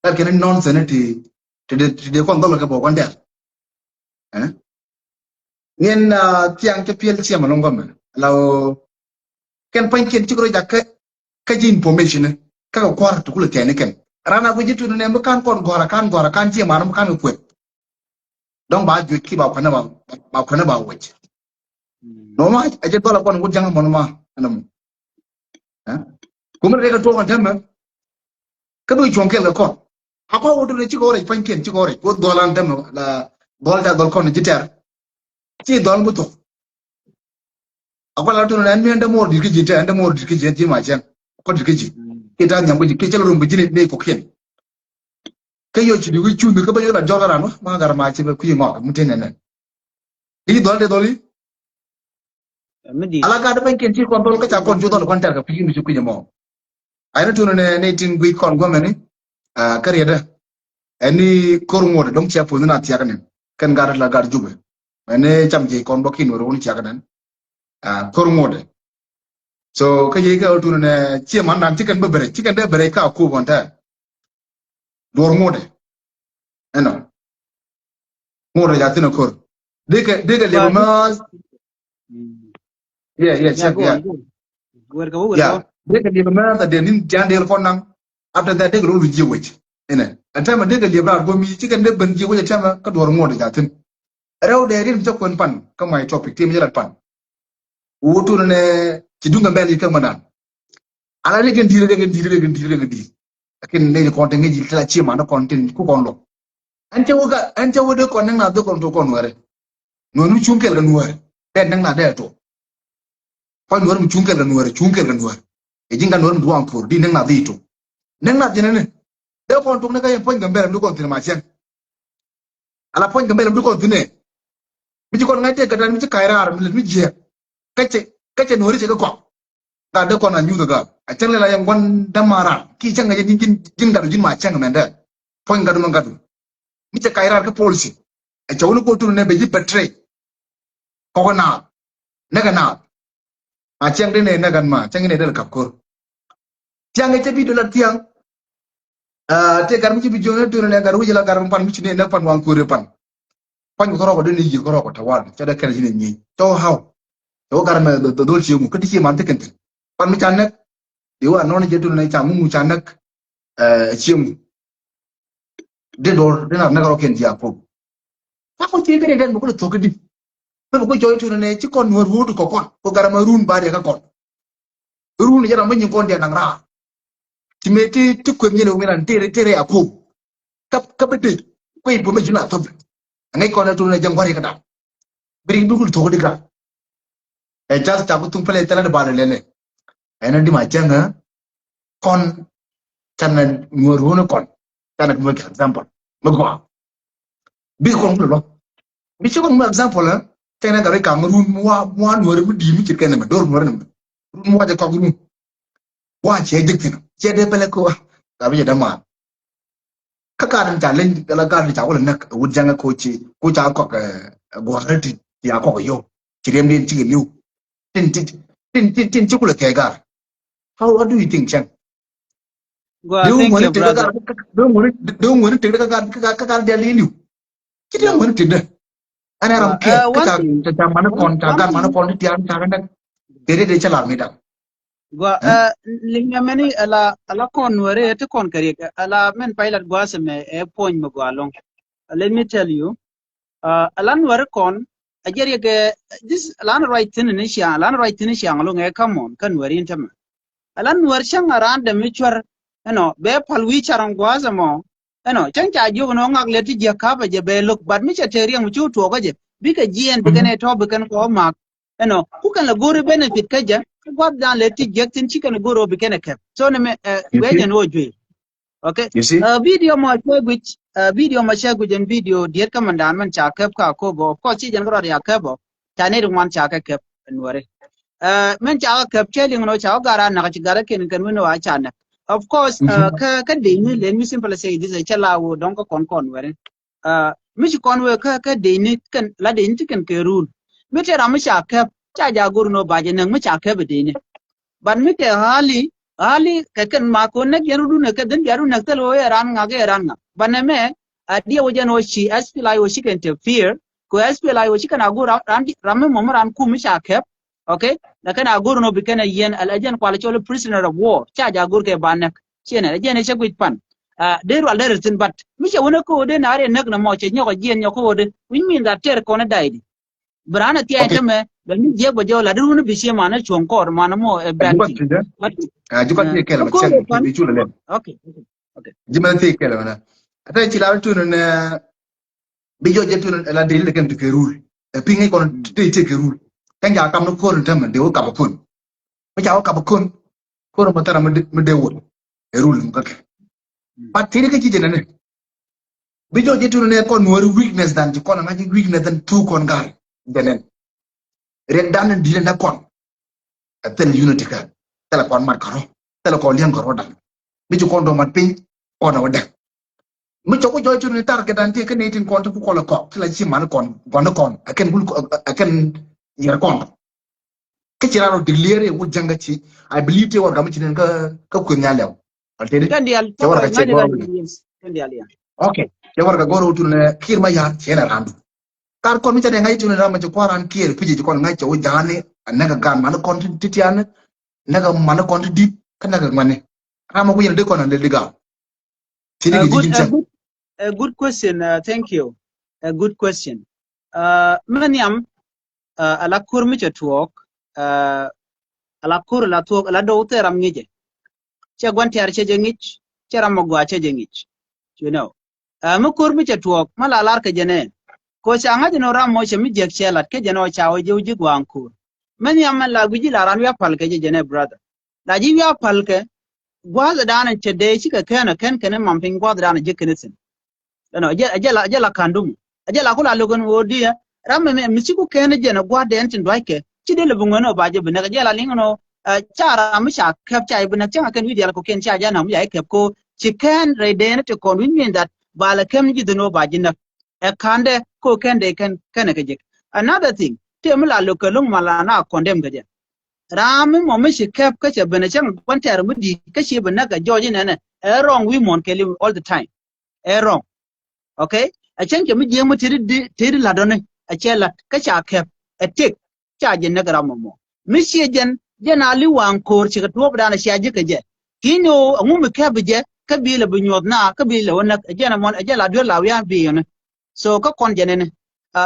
Gat kɛn nonsense ti ti de ti de kɔn dhɔl kɛ bɔ kɔn dɛr. Ŋiɛn thiaŋ cɛ piɛl ciɛm alɔŋ gɔmɛ la wä kɛn pan kiɛn cik rɔ jak kä kä ji̱ information kä kɛ kua̱r ti kulɛ thiaŋ ni kɛn. Ran a guic ji̱ tuni nɛ mi kan kɔn gɔ̱r a kan gɔ̱r a kan ciɛm an mi kan kɛ kueth. Dɔ̱ŋ ba juec ki ba kuɛnɛ ba ba kuɛnɛ ba wec. Nɔmɔ a jɛ dhɔl a kɔn wut jaŋ mɔn ma ɛn mɔ. Kumɛ rɛk a tuɔk ɛn tɛmɛ. Kä bi cuɔ̱ŋ kɛl kɛ kɔn a kɔn wut ni cikɛ wä rɛc pa̱nykiɛn cikɛ wä rɛc wut dhɔl an tɛmɛ la dhɔl ca dhɔl kɔn ji̱ tɛr. Ci dhɔl bi thok. A kɔn la tun ɛn mi ɛn dämuɔr di̱t kä ji̱ tɛ ɛn dämuɔr di̱t kä ji̱ ɛn ji̱ ma cɛn. Kɔn di̱t kä ji̱ ki ta nhiam kä ji̱ ki cä la rum kä ji̱ ni ni kɔkiɛn. Kä yɔ ci di wi̱i̱ cuŋ kä bä yɔ la jɔl ran wä ma gar ma ci bɛ kui̱ ŋɔk mi tin nɛn. Di dhɔl di dhɔl i̱. Ala gat bä in kiɛn ci kɔn dhɔl kä ca kɔn cu dhɔl kɔn tɛr kɛ pi̱i̱ mi ci kui̱ mɔ. Ay ni tun nɛ ni tin gui̱ kɔn guɔmɛ ni. Kä riɛdɛ. Ɛn ni kor ŋuɔt dɔŋ cia puɔth ni na thiak ni kɛn gat la gat Jubɛ. Ɛn ni cam jiɛc kɔn bä kin wä run thiak ni. Kor ŋuɔt. So kä jiɛc kɛ wä tun nɛ cie man nan ci kɛn bä bɛrɛ ci kɛn dee bɛrɛ ka Akobo tɛ. Duɔr ŋuɔdɛ. Ɛnɔ. Ŋuɔdɛ ja thin a kor. Dikɛ dikɛ liɛpɛ määth. Yeah, yeah, check, yeah. Yeah. Dikɛ liɛpɛ määth a dee nin jan dee kɔn naŋ. After that dikɛ rol jiɛ wec. Inɛ. Ɛn tɛmɛ dikɛ liɛpɛ raar gomi cikɛ dee ben jiɛ wec a tɛmɛ kä duɔr ŋuɔdɛ ja thin. Rɛw dee rin cä kuɛn pan kä my topic tim jɛ lat pan. Wutun nɛ ci duŋ Gambɛl yi kä mɛ dan. Ala ni kɛn di̱i̱t, ni kɛn di̱i̱t, ni kɛn di̱i̱t, ni kɛn di̱i̱t. Lakin ni kɔn te ŋäc yi ti la ci man kɔn tin ku kɔn lok. Ɛn cɛ wä ka ɛn cɛ wä dee kɔn ni ŋa̱th dee kɔn to kɔn wɛrɛ. Nuɛr mi cuŋ kɛl kɛ nuɛr dee ni ŋa̱th dee to. Kɔn nuɛr mi cuŋ kɛl kɛ nuɛr cuŋ kɛl kɛ nuɛr. Ɛ ji̱n ka nuɛr mi duɔ̱ɔ̱ŋ ko̱r di ni ŋa̱th dee to. Ni ŋa̱th ji̱n ni dee kɔn tok ni ka yɛn puɔ̱ny Gambɛl mi kɔn thin ma cɛŋ. Ala puɔ̱ny Gambɛl mi kɔn thin ɛ. Mi ci kɔn ŋa̱c tëë kɛ dan mi ci ka̱c raar mi lät mi jiɛɛk. Kä cɛ kä cɛ nuɔ̱ɔ̱ri cɛ kä kɔak. Gat dee kɔn a nyuth a gat. A cäŋ lɛ la yɛn gua̱n dämaran. Ki cäŋ a ji̱n, ji̱n, ji̱n gatdu ji̱n ma cäŋ mɛn dɛ. Puɔ̱ny gatdu mɛn gatdu. Mi cɛ kac raar kä policy. A cɛ wuni go̱o̱r tun nɛ bɛ ji̱ betray. Kɔk naath. Näk a naath. Ma cäŋ dee nɛ näk an ma. Cäŋ nɛ dee lɛ kap ko̱r. Thiaŋ ɛ cɛ bi dee la thiaŋ. Tëë gat mi ci bi jiök ni tun nɛ gat wi̱c la gat mi pan mi ci ni näk pan waŋ kuäär pan. Pan kɛ rɔɔk dee ni yiëë kɛ rɔɔk tawal cɛ dee kɛn ci ni nyieny tɔ haw. Tɔ gat mɛ dhol ci ŋu kä ti ci man ti kɛn thin. Pan mi ca näk. Di wa nɔn jɛ tun nɛ ca ŋu ŋu ca näk. Ci ŋu. Di dor di na näk rɔɔk kɛn jiak kok. Ka kɔn ci kɛ dee dɛn mi kul thok di. Mɛ bi ku jɔy tun nɛ ci kɔn nuɔr wut kɔ kɔn ko gat mɛ run ba dee ka kɔn. Run jɛ ram mi nyin kɔn dee naŋ raar. Ti mëë ti, ti kueth nyɛn ɛ wi̱n an tëë, tëë rɛy a kuɔp. Kä, kä bi dee kuec buɔ̱m ɛ ji̱n a thop. Ɛ ŋäc kɔn ɛ tun ɛ jɛ ŋuäri kä da̱ŋ. Bi rik bi kul thok di gat. Ɛ jath ca bi thuŋ pɛlɛ thilɛ di bal ɛ lɛlɛ. Ɛn ɛ di ma cäŋ ɛ kɔn canɛ nuɔr wun ɛ kɔn. Canɛ kɛ mɛ example. Mɛ gɔaa. Bi kɔn kulɛ lɔ. Bi ci kɔn mɛ example ɛ. Cäŋ nɛ gat ri kaŋ run mi wa, mi wa nuɔr mi di̱i̱t mi cit kɛn nɛ mɛ. Dor nuɔr nɛ mɛ. Run mi wa jɛ kɔk run. Wa cɛ jek thin cɛ dee pɛlɛ ko. Ka bi jɛ dämaan. Kä gat in ca leny la gat in ca wä lɛ näk wut jaŋɛ ko ci ko ca kɔk gua̱a̱r ti ti a kɔk yio̱w. Ci riɛm din ci kɛ li̱w. Tin tin tin tin tin ci kulɛ kɛ gat. How, what do you think, Chang? Gua, thank you, brother. Dee ŋuäni tek kä gat kä gat dial di li̱w. Ci dee ŋuäni tek dee. Ɛn ɛ ram kɛ kä ca mani kɔn ca gat mani kɔn ti tian ca kä näk. Dee dee dee cɛ lar mi daŋ. Gua, liŋ mɛni ala, ala kɔn nuɛri ti kɔn kɛ riɛk ala mɛn paylat gua sɛ mɛ ɛ puɔny mɛ gua lɔŋ. Let me tell you. Ala nuɛri kɔn a jɛ riɛk ɛ this lan ruac thin ni ciaŋ lan ruac thin ni ciaŋ lɔŋ ɛ kamɔn kä nuɛri in tämɛ. Ala nuɛr cäŋ a raan dɛm mi cuɛr ɛnɔ bɛ pal wi̱i̱ carɔŋ gua sɛ mɔ. Ɛnɔ cäŋ ca jiök ni ɣän ŋak lɛ ti jiäk ka̱pä jɛ bɛ lo̱k, but mi cɛ tëë riɛŋ mi ci wä tuɔɔkä jɛ bikɛ jiɛɛn bikɛn ɛ tɔ̱ bikɛn kɔ mak. Ɛnɔ ku kɛn lɛ go̱o̱ri benefit kä jɛ kä gua̱thdan lɛ ti jiäk thi̱n ci kɛn go̱o̱ri ɣöö bikɛn ɛ kɛp. So ni mɛ ɛ wee jɛn wä juey. Okay. Video mɔ cɛ guic, video mɔ cɛ guic ɛn video diet kä mɛn dan mɛn ca kɛp kä Akobo. Of course ci jɛn kä rɔɔd ya kɛp ɔ ca nɛy ti ŋuan ca kɛ kɛp ɛn wɛri. Mɛn ca kɛ kɛp cɛ liŋ nɔ ca wä gar a nak ci gar a ken kɛn wi̱n wä a ca nak. Of course kä, kä dec ni, let me simply say this, cɛ la wä dɔŋ kä kɔn kɔn wɛri. Mi ci kɔn wee kä, kä dec ni kɛn la dec ni ti kɛn kɛ run. Mi tɛ ram mi ca kɛp ca ja go̱r nɔ ba jɛ näk mi ca kɛp ɛ dec ni. But mi tɛ ɣa̱li, ɣa̱li kɛ kɛn ma kɔn näk yɛn rudun ɛ kɛ dhin bia run näk thil wee ran ŋak ɛ ran ŋak. But nɛ mɛ a diɛ wä jɛn wä ci S P L I wä ci kɛn te fear. Kɛ S P L I wä ci kɛn a go̱r ram, ram mi mɔmɔ ran kum mi ca kɛp. Okay. Lakin a go̱r nɔ bi kɛn a yɛn a jɛn kual cɔl prisoner of war ca ja go̱r kɛ ba näk. Ciɛ nɛ a jɛn ɛ cɛ guic pan. Dee rual dee rɛ thin, but mi cɛ wun ɛ ko̱o̱dɛ na rɛ näk nɛ mɔ cɛ nyɔk a jiɛn nyɔk ko̱o̱dɛ, which mean that tɛr kɔn ɛ da̱y di. Bi raan ɛ thia̱a̱c tämɛ bɛ mi jiɛk bɛ jɛ wä la dee wun ɛ bi ciɛ man ɛ cuɔ̱ŋ kɔɔr man ɛ mɔ ɛ bɛn ti. But a jukɔ thiɛ kɛl mɛ cɛ bi cu lɛ lɛ. Okay. Okay. Ji̱ mɛn thiɛ kɛl mɛ na. Ata ci la tun nɛ. Bi jɔc jɛ tun ɛ la dee lɛ kɛn ti kɛ rul. Ɛ pi̱ŋ ɛ kɔn dee ti kɛ rul. Kɛn ca kam ni ko̱r ni tämɛ dee wä kap ɛ ko̱n. Mi ca wä kap ɛ ko̱n. Ko̱n mɔ thara mi dee wä ɛ rul mɔ kä kɛ. But ti ni kä ji̱ jɛ nɛ ni. Bi jɔc jɛ tun nɛ kɔn nuɔri weakness dan ci kɔn ŋa̱c weakness dan tu kɔn gar. Jɛ nɛn. Riɛk dan ni di̱t nɛ kɔn. Ɛ thil unity kä thil kɔn mat kärɔ thil kɔn liɛŋ kärɔ da̱ŋ. Mi ci kɔn dɔ̱ŋ mat piny kɔn ɛ wä däk. Mi cɔk ku jɔy cuni tar kɛ da̱ŋ ti kä nɛy tin kɔn ti ku kɔl ɛ kɔk ti la ci man kɔn gɔn kɔn ɛ kɛn wul ɛ kɛn yɛr kɔn. Kä ci ran rɔ declare ɛ wut jäŋ kä ci, I believe ti warɛga mi ci nen kä, kä kueth nhial lɛw. Kɛn dial cɛ warɛga cɛ gɔr. Kɛn dial ya. Okay. Cɛ warɛga gɔr wutun nɛ Kiir Mayar cɛ nɛ randu. Kar kɔn mi ca dee ŋa̱c tuni ram ma ci kua̱ran Kiir pi̱ci ci kɔn ŋa̱c cɛ wä ja̱a̱ni a näk a gan mani kɔn ti tiani näk a mani kɔn ti di̱p kä näk a ŋuani. Ram ma ku yɛn a dee kɔn a lel di gal. Ci di ki ji̱ ji̱n cäŋ. A good question. Thank you. A good question. Mɛ nhiam a la kur mi cɛ tuɔɔk a la kur a la tuɔɔk a la do̱w thil ram ŋi̱cɛ. Cɛ gua̱n tiar cɛ jɛ ŋi̱c cɛ ram ma gɔaa cɛ jɛ ŋi̱c. You know. Ɛ mi ko̱r mi cɛ tuɔɔk ma la lar kɛ jɛ nɛ. Ko ca ŋa̱c inɔ ram mɔ cɛ mi jiɛk cɛ lat kɛ jɛ nɔ ca wä jɛ wä ji̱ gua̱a̱ŋ ko̱r. Mɛn yam mɛn la gui̱c ji̱ la ran wi̱i̱ a pal kɛ jɛ jɛ nɛ brother. La ji̱ wi̱i̱ a pal kɛ gua̱a̱th dan cɛ dee cikɛ kɛn ɛ kɛn kɛn ɛ mam piny gua̱a̱th dan jɛ kɛn ɛ thi̱n. Ɛnɔ jɛ, jɛ la, jɛ la ka̱n dum. Jɛ la ku la lo̱k ɛn ɣöö diɛ ram mɛ mi ci ku kɛn ɛ jɛ nɛ gua̱a̱th dɛn tin dua̱ckɛ ci dee lɛ bi ŋuɛn ɛ ba jɛ bi näk jɛ la liŋ ɛnɔ. Ca ram mi ca kɛp ca i̱ bi näk cäŋ a kɛn wi̱i̱ diaal kɔkiɛn ca jɛ na̱k mi ca i̱ kɛp ko ci kɛn rɛy dɛn ti kɔn wi̱c min that ba lɛ kɛm ji̱ dhin wä ba ji̱ näk. Ɛ ka̱ndɛ ko kɛn dee kɛn kɛn ɛ kɛ jek. Another thing ti mi la lo̱k kɛ lo̱ŋ ma la na condemn kɛ jɛ. Ram mi mɔ mi ci kɛp kä cɛ ben ɛ cäŋ gua̱n tɛɛr mi di̱i̱t kä ci bi näk ɛ jɔɔc inɛnɛ ɛ wrong wi̱i̱ muɔ̱n kɛɛliw all the time. Ɛ wrong. Okay. Ɛ cäŋ cɛ mi jiɛɛŋ mi tëëdi tëëdi la̱t ɔni ɛ cɛ la̱t kä ca kɛp ɛ tëk ca jɛ näk ram mɔ mɔ mi ciɛ jɛn jɛn a li̱w waŋ ko̱o̱r cikɛ tuɔɔp dan ɛ cia ji̱ kɛ jɛ. Ki̱n ni ɣöö ɛŋu mi kɛp jɛ kä bi lɛ bi nyuɔth na kä bi lɛ wä näk ɛ jɛn ɛmɔn ɛ jɛn la duel la wian bi yɔni. So kä kɔn jɛ nini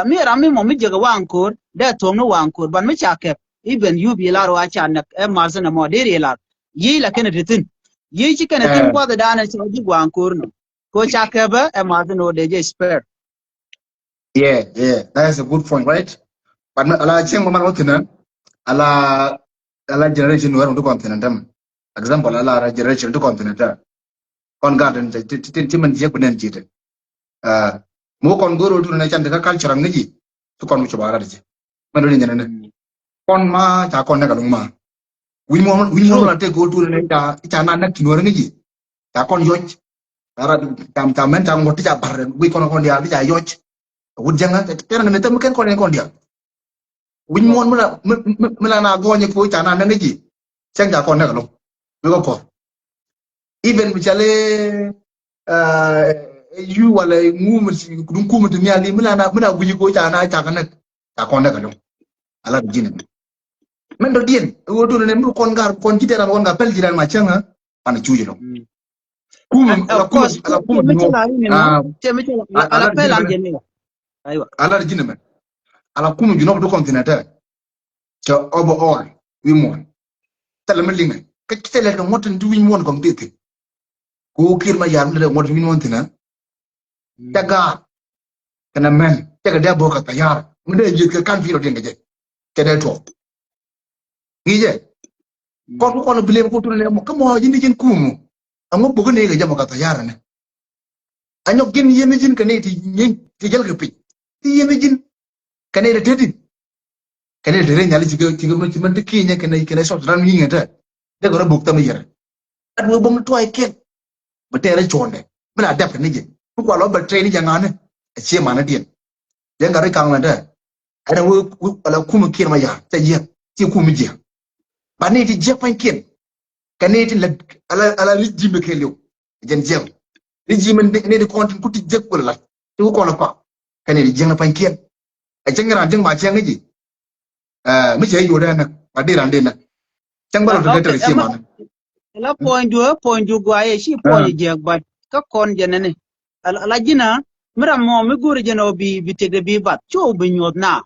mi ram mi mɔ mi jɛ kɛ waŋ ko̱o̱r dee thuɔ̱ŋ ni waŋ ko̱o̱r ban mi ca kɛp i̱ ben yup yi lar wa ca näk ɛ ma̱r thin ɛmɔ dee ri lar. Yic la kɛn ɛ ti thin yic ci kɛn ɛ thin gua̱th ɛ dan ɛ ca ji̱ waŋ ko̱o̱r nɔ. Ko ca kɛpɛ ɛ math ni wä dee jɛ spare. Yeah, yeah, that's a good point, right? But ala cieŋ ma man wä thinɛ ala ala generation wä run ti kɔn thinɛ tɛm. Example ala generation ti kɔn thinɛ tɛm. Kɔn garden ti ti ti ti man jiɛk bi nɛn ji̱ ti. Mo kɔn goro tu nɛ can ti ka culture ŋi̱ ji̱. Ti kɔn mi cuba rat ji̱. Mɛn duni nyɛnɛ ni kɔn ma ca kɔn nɛk a luŋ ma. Wi̱ny muɔ̱n wi̱ny muɔ̱n la tek go̱o̱l tuun ni ca ca na nɛk ti nuɔ̱r ŋi̱ ji̱. Ca kɔn yɔc. Ara cam cam mɛn ca ŋuɔ̱t ti ca bar wi̱c kɔn kɔn diaal ti ca yɔc. Wut jäŋä tɛn ni mɛ thäm kɛn kɔn kɔn diaal. Wi̱ny muɔ̱n mi la mi la na gɔɔny ko ca na nɛk ŋi̱ ji̱. Cɛŋ ca kɔn nɛk a luŋ. Mi kɔ kɔth. Even mi ca le yu wala ŋu mi duŋ kum ti nhial di mi la na mi la wi̱ny ko ca na ca kɛ nɛk. Ca kɔn dɛ kɛ lo̱ŋ. Ala bi ji̱n ɛmɛ mɛn dɔ̱diɛn ɛ ɣöö duɔ̱n ɛn mi kɔn gar kɔn ji̱ tɛran kɔn gar pɛl ji̱ ran ma cäŋä. Pan ɛ cuuc ɛlɔ̱ŋ. Kum ala kum ala kum ala pɛl an jɛ ni. Ala ji̱n ɛmɛ ala kum junɔk du kɔn thin ɛtɛ. Cɛ overall wi̱i̱ muɔ̱ɔ̱n. Thilɛ mi liŋɛ kä thilɛ kɛ ŋuɔ̱t tin ti wi̱i̱ muɔ̱ɔ̱n kɔn ti thin. Ko Kiir Mayar mi lɛ ŋuɔ̱t wi̱i̱ muɔ̱ɔ̱n thin ɛ. Ca gaat kɛnɛ mɛn cɛ kɛ dee bo̱o̱k kɛ thayar mi dee ji̱th kɛ kan pi̱i̱r ɔ diɛn kɛ jɛ. Cɛ dee tuɔɔk ŋi̱i̱cɛ. Kɔn ku kɔn bi lem ku tun lem mɔ kä mɔ ji̱n di ji̱n kumu. Ɛŋu bo̱o̱k ni kɛ jɛ mɔ kɛ thayar ni. Anyɔk ji̱n yien ni ji̱n kɛ ni ti nyieny ti jäl kɛ piny ti yien ni ji̱n kɛ ni ti teti. Kɛnɛ te rɛy nyali cikɛ cikɛ mɛ ci mɛ ti kinyɛ kɛnɛ kɛnɛ South Sudan mi nyiŋɛ tɛ. Dek rɔ buk thɛm yɛrɛ. At wee bom ni tuay kɛn. Bɛ tɛɛrɛ cuɔndɛ mi la dɛp kɛ ni jɛ mi kua lɔ bɛ tɛɛrɛ ni jɛ ŋa̱ni. A cie manɛ diɛn. Jɛ ŋa̱ri kaŋ lɛ tɛ. Ɛn wee wee ala kum kiɛn ma ya̱a̱ tɛ jiɛk ci kum jiɛk. Ba ni ti jiɛk pa̱ny kiɛn. Kɛ ni ti lɛ ala ala ri ji̱ mi kɛ liw. Jɛn jiɛk ri ji̱ mi ni ti kɔn tin ku ti jiɛk wala la ti ku kɔn la kɔak. Kɛ ni ti jiɛk ni pa̱ny kiɛn. Ɛ cäŋ ran cäŋ ba cäŋ ji̱. Ɛ mi cɛ yodɛ nä ba di ran di nä. Cäŋ ba lɔ ti kɛ tɛr ci man. La puɔ̱nydu ɛ puɔ̱nydu guayɛ ci puɔ̱ny jiɛk bat kä kɔn jɛ nɛni. Ala ji̱n a mi ram mɔ mi go̱ri jɛn ɔ bi bi tëkdɛ bi bath cu bi nyuɔth na.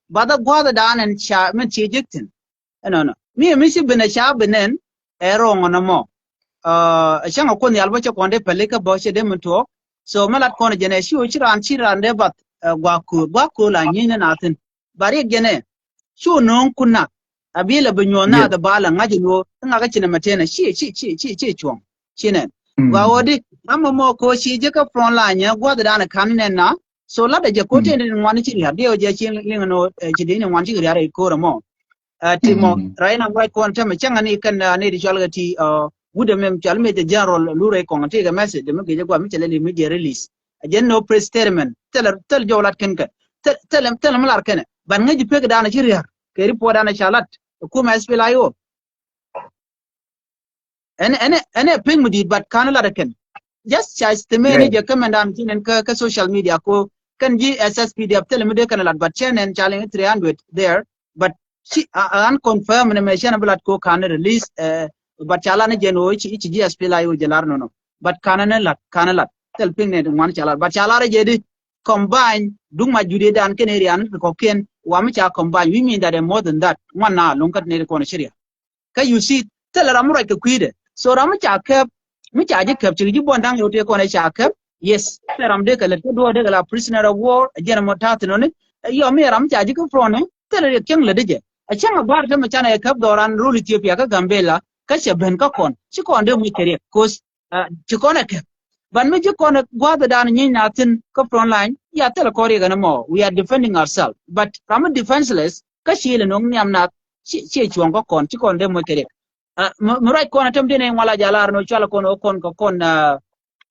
Bath a gua̱th dan ɛn ca min ci ji̱k thin. Ɛnɔnɔ mi mi ci ben a ca ben ɛn ɛ rɔŋ ɔnɔ mɔ. Ɛ cäŋ a kuɔn yal bä cɛ kɔn dee pɛli kä bä cɛ dee min tuɔɔk. So mi lat kɔn jɛn ɛ ci wä ci ran ci ran dee bath ɛ gua̱k kööl gua̱k kööl a nyieny ni na thin. Ba riɛk jɛn ɛ cu no̱o̱ŋ kun nak a bi lɛ bi nyuɔ̱ɔ̱n naath ɛ ba lɛ ŋa̱c ɛn ɣöö ŋakä ci nɛ mɛ tënɛ ci ci ci ci ci cuɔ̱ŋ. Ci nɛn gua ɣöö di ram mɔ mɔ ko̱ ci ji̱ kä front line nyɛ gua̱th dan ɛ ka̱n nɛn na. So lat ɛ jɛ ko̱ tëë ni ŋuan ci ria̱r diɛ ɣöö jɛ ci liŋ ɛn ɣöö ci di ni ŋuan ci ria̱r ɛ ko̱r ɛmɔ. Ti mɔ ray na gua̱c kɔn tämɛ cäŋ ani kɛn ani di cɔl kɛ ti wut ɛmɛ cɔl mi jɛ general lu rɛy kɔŋ ti kɛ message dɛ mi gecɛ gua̱ mi cɛ lɛ li mi jɛ release. A jɛ no press statement thilɛ thil jɔw lat kɛn kɛ thil thil mi lar kɛnɛ ban ŋäc pek dan ci ria̱r kɛ report dan ca lat. Kumɛ S P L A I O. Ɛn ɛn ɛn ɛ piny mi di̱i̱t bat ka̱n lat ɛ kɛn. Just ca estimate ni jɛ kɛ mɛn dan ci nɛn kä kä social media ko kɛn ji̱ S S P D F thilɛ mi dee kɛn lat bat cɛ nɛn ca liŋ three hundred there. But ci a unconfirm ni mɛ cɛn a bi lat ko ka̱n release. But ca lat ni jɛn o i̱ ci ji̱ S P L A I O jɛ lar nɔnɔ. But ka̱n ni lat ka̱n ni lat thil piny ni ŋuan ca lat but ca lat jɛ di combine duŋ ma judi dan kɛn area ni kɔkiɛn wa mi ca combine we mean that more than that ŋuan na luŋ kä ni kɔn ci ria. Kä you see thilɛ ram mi ruac kɛ kui̱dɛ. So ram mi ca kɛp mi ca ji̱ kɛp ci ji̱ buɔ̱n da̱ŋ yɛ wä tëë kɔn ɛ ca kɛp. Yes thilɛ ram dee kɛ lät kä duɔ̱ɔ̱r dee kɛ la prisoner of war a jiɛn ɛmɔ ta̱a̱ thin ɔni. Yɔ mi ram mi ca ji̱ kä front ni thilɛ riɛk cäŋ lät di jɛ. A cäŋ a gua̱a̱r tämɛ canɛ kɛp dhɔran rol Ethiopia kä Gambela kä cɛ ben kä kɔn ci kɔn dee muc kɛ riɛk cause ci kɔn ɛ kɛp. Ban mi ji̱ kɔn ɛ gua̱a̱th ɛ dan nyiny na thin kä front line ya thilɛ kɔn riɛk ɛn ɛmɔ we are defending ourselves but ram mi defenseless. Kä ci lɛ no̱o̱ŋ nhiam nath Ci, ci cuɔ̱ŋ kä kɔn, ci kɔn dee moc kɛ riɛk. Ah, mi, mi ruac kɔn a tɛm diɛn ɛ ŋual a jalar ni cual kɔn ɔ kɔn kɛ kɔn, ah,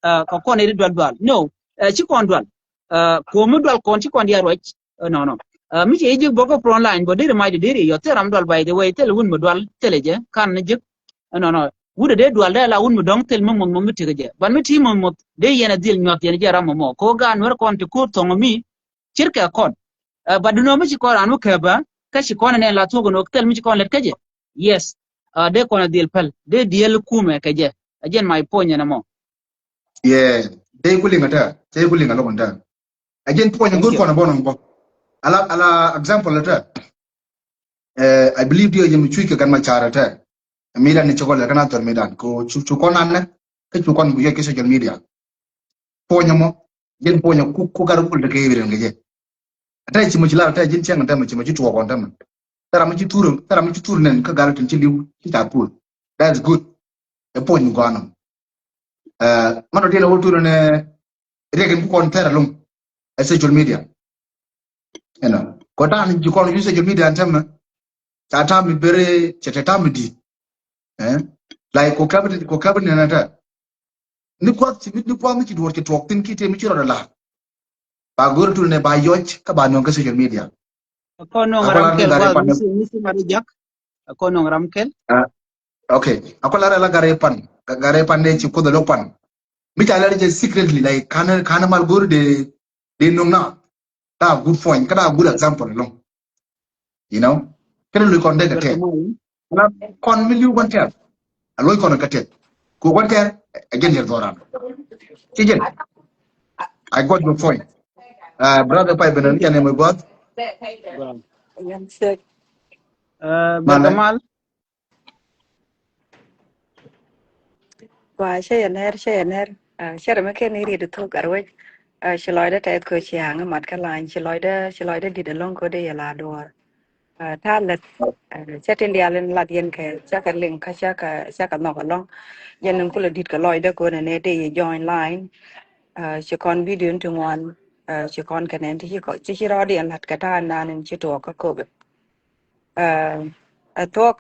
ah, kɛ kɔn ɛ di dual dual. No, ah, ci kɔn dual. Ah, kuɔ mi dual kɔn ci kɔn diaal ruac. Ah, no, no. Ah, mi ci ji̱ bɔk kä front line bɔ deri mac di deri yɔ thil ram dual, by the way, thil wun mi dual thil jɛ kan ni ji̱. Ah, no, no. Wut a dee dual dee la wun mi dɔŋ thil mi muth muth mi tik jɛ. Ban mi ti muth muth dee yɛn a dhil nyuɔth yɛn jɛ ram mɔ mɔ. Ko gaan wer kɔn ti kur thɔŋ mi cir kɛ kɔn. Ah, but du nɔ mi ci kɔn ran wä kɛ bä kä ci kɔn nɛ la thuɔk ni wä thil mi ci kɔn lɛt kä jɛ. Yes. Ah, dee kɔn a dhil päl. Dee diɛl kumɛ kɛ jɛ. A jɛn my point ɛn mɔ. Yeah, dee ku liŋ ata, dee ku liŋ a loŋ ata. A jɛn point a good kɔn a bɔ nɔŋ bɔ. Ala, ala example ata. Eh, I believe diɛ jɛ mi cuc kɛ gan ma car ata. Mi dan ni cokɔ lɛ kan a thor mi dan ko cu, cu kɔn an nɛ. Kä cu kɔn bu yɛ kɛ social media. Point a mɔ. Jɛn point a ku, ku gar kul de kɛ evident kɛ jɛ. Ata ci mo ci la ata jin cɛŋ ata mo ci mo ci tuɔ kɔn ata mo. Tara mo ci tur, tara mo ci tur nen ka gal tin ci liu ci ta pul. That's good. E point gɔnɔ. Eh, mano dina wo tur ne riɛk in ku kɔn tɛr alum. E social media. You know. Ko ta ni ji kɔn use social media ata mo. Ta ta mi bere, ce ta ta mi di. Eh? Like ko kabi, ko kabi ne na ta. Ni kuath ci, ni kuath mi ci duɔr ci tuɔk thin ki te mi ci rɔ la. Ba gör tul ne ba yɔc ka ba nɔŋ kä social media. Kɔn nɔŋ ram kɛl guath misi, misi mari jak. Kɔn nɔŋ ram kɛl. Ah, okay. Akɔ la rɛ la gare pan, gare pan ne ci kuoth lo pan. Mi ca lɛ jɛ secretly, like, kan, kan mal gör de, de nɔŋ na. That a good point. Kä that a good example along. You know? Kɛn loc kɔn dee kɛ tɛth. Kɔn mi liu kɔn tɛth. A loc kɔn kɛ tɛth. Ku kɔn tɛth, again, yɛ dhɔran. Ci jɛn. I got your point. Uh, brother Pai Benan, yan ɛmɛ guath. Brother Mal. Gua cä yɛ nɛr, cä yɛ nɛr. Cɛ rɛ mi kɛn i̱ riet i̱ thok ar wec. Ci lɔcdä tɛth kɛ ci aŋ i̱ mat kä lany, ci lɔcdä, ci lɔcdä di̱t ɛlɔ̱ŋ kɛ dee yɛ la duɔɔr. Ta̱a̱ lät. Cä tin diaal in lat yɛn kɛ cä kɛ liŋ kä cä kɛ, cä kɛ nhɔk ɛlɔ̱ŋ. Yɛn in kulɛ di̱t kɛ lɔcdä kɛ wä nɛ nɛ dee yɛ join line. Ci kɔn video in ti ŋuan. Ci kɔn kɛ nɛn ti ci rɔɔdiɛn la̱t kɛ ta̱a̱ nan in ci tuɔɔk kä Kobe. Ɛ thuɔ̱k,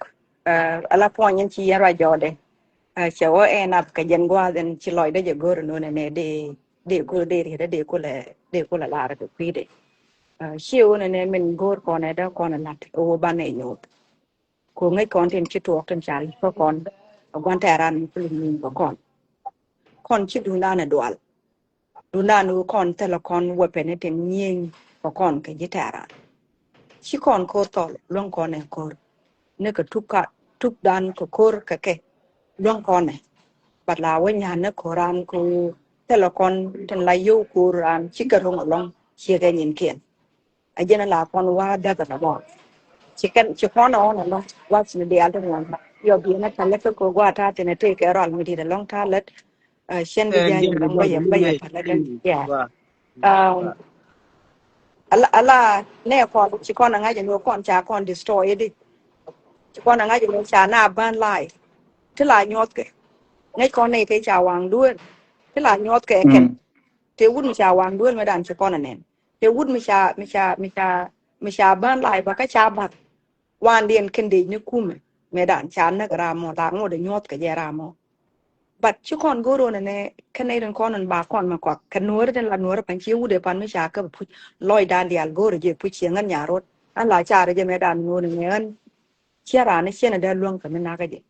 ala puɔ̱ny in ci yɛn ruac jɔɔdɛ. Cɛ wä ɛn ap kɛ jɛn gua̱a̱th in ci lɔcdä jɛ go̱o̱r in wä nɛ nɛ dee, dee kulɛ dee riet dee kulɛ, dee kulɛ lar kɛ kui̱dɛ. Ci wä nɛ nɛ min go̱o̱r kɔn ɛ dee kɔn ɛ lat ɛ wä banɛ nyoth. Ku ŋäc kɔn tin ci tuɔɔk tin ca li̱p kä kɔn ɛ gua̱n tɛɛran in kulɛ nyi̱i̱n kɛ kɔn. Kɔn ci duundan ɛ dual. Duundan wä kɔn thilɛ kɔn weapon ni tin nyieny kɛ kɔn kɛ ji̱ tɛɛran. Ci kɔn ko̱r thɔl luäŋ kɔn ɛ ko̱r. Ni kɛ tuk ka, tukdan kɛ ko̱r kɛ kɛ luäŋ kɔn ɛ. Bat la wä nyan ni ko̱ran kɛ wä thilɛ kɔn tin la yio̱w ko̱ran ci kɛ ro̱ŋ ɛlɔ̱ŋ ciɛ kɛ nyinkiɛn. A jɛn a la kɔn wa däk a la bɔ. Ci kɛn, ci kɔn a ɣɔn a lɔŋ wa ci ni diaal ti ŋuan. Yɔ bi na ta̱lɛ kɛ ko gua ta̱a̱ tin a tëë kɛ rɔal mi dit a lɔŋ ta̱a̱ lät. Cɛn bi jɛ yɛ lɔŋ bä yɛ, bä yɛ ta̱lɛ kɛ. Yeah. Ala, ala nɛ kɔn ci kɔn a ŋa̱c a ni kɔn ca kɔn destroy di. Ci kɔn a ŋa̱c a ni ca na ban lai. Ti la nyuɔth kɛ. Ŋäc kɔn nɛ kɛ ca waŋ duel. Ti la nyuɔth kɛ kɛn. Te wut mi ca waŋ duel mi dan ci kɔn a nɛn. Te wut mi ca, mi ca, mi ca, mi ca bän lai ba kä ca bath. Wandiɛn kɛn dec ni kumɛ. Mɛ dan ca näk ram mɔ la ŋot a nyuɔth kɛ jɛ ram mɔ. But ci kɔn go̱r wä nɛ nɛ kɛn nɛ rin kɔn in ba kɔn mɛ kɔak kɛ nuɔri tin la nuɔri pan ci wut ɛ pan mi ca käp puc. Lɔcdan diaal go̱r jɛ puc ciɛ ŋän nyarot. An la car jɛ mɛ dan nuɔri ŋɛ ɣän. Ciɛ ran ni ciɛ ni dee luäŋ kɛ mi nakä jɛ.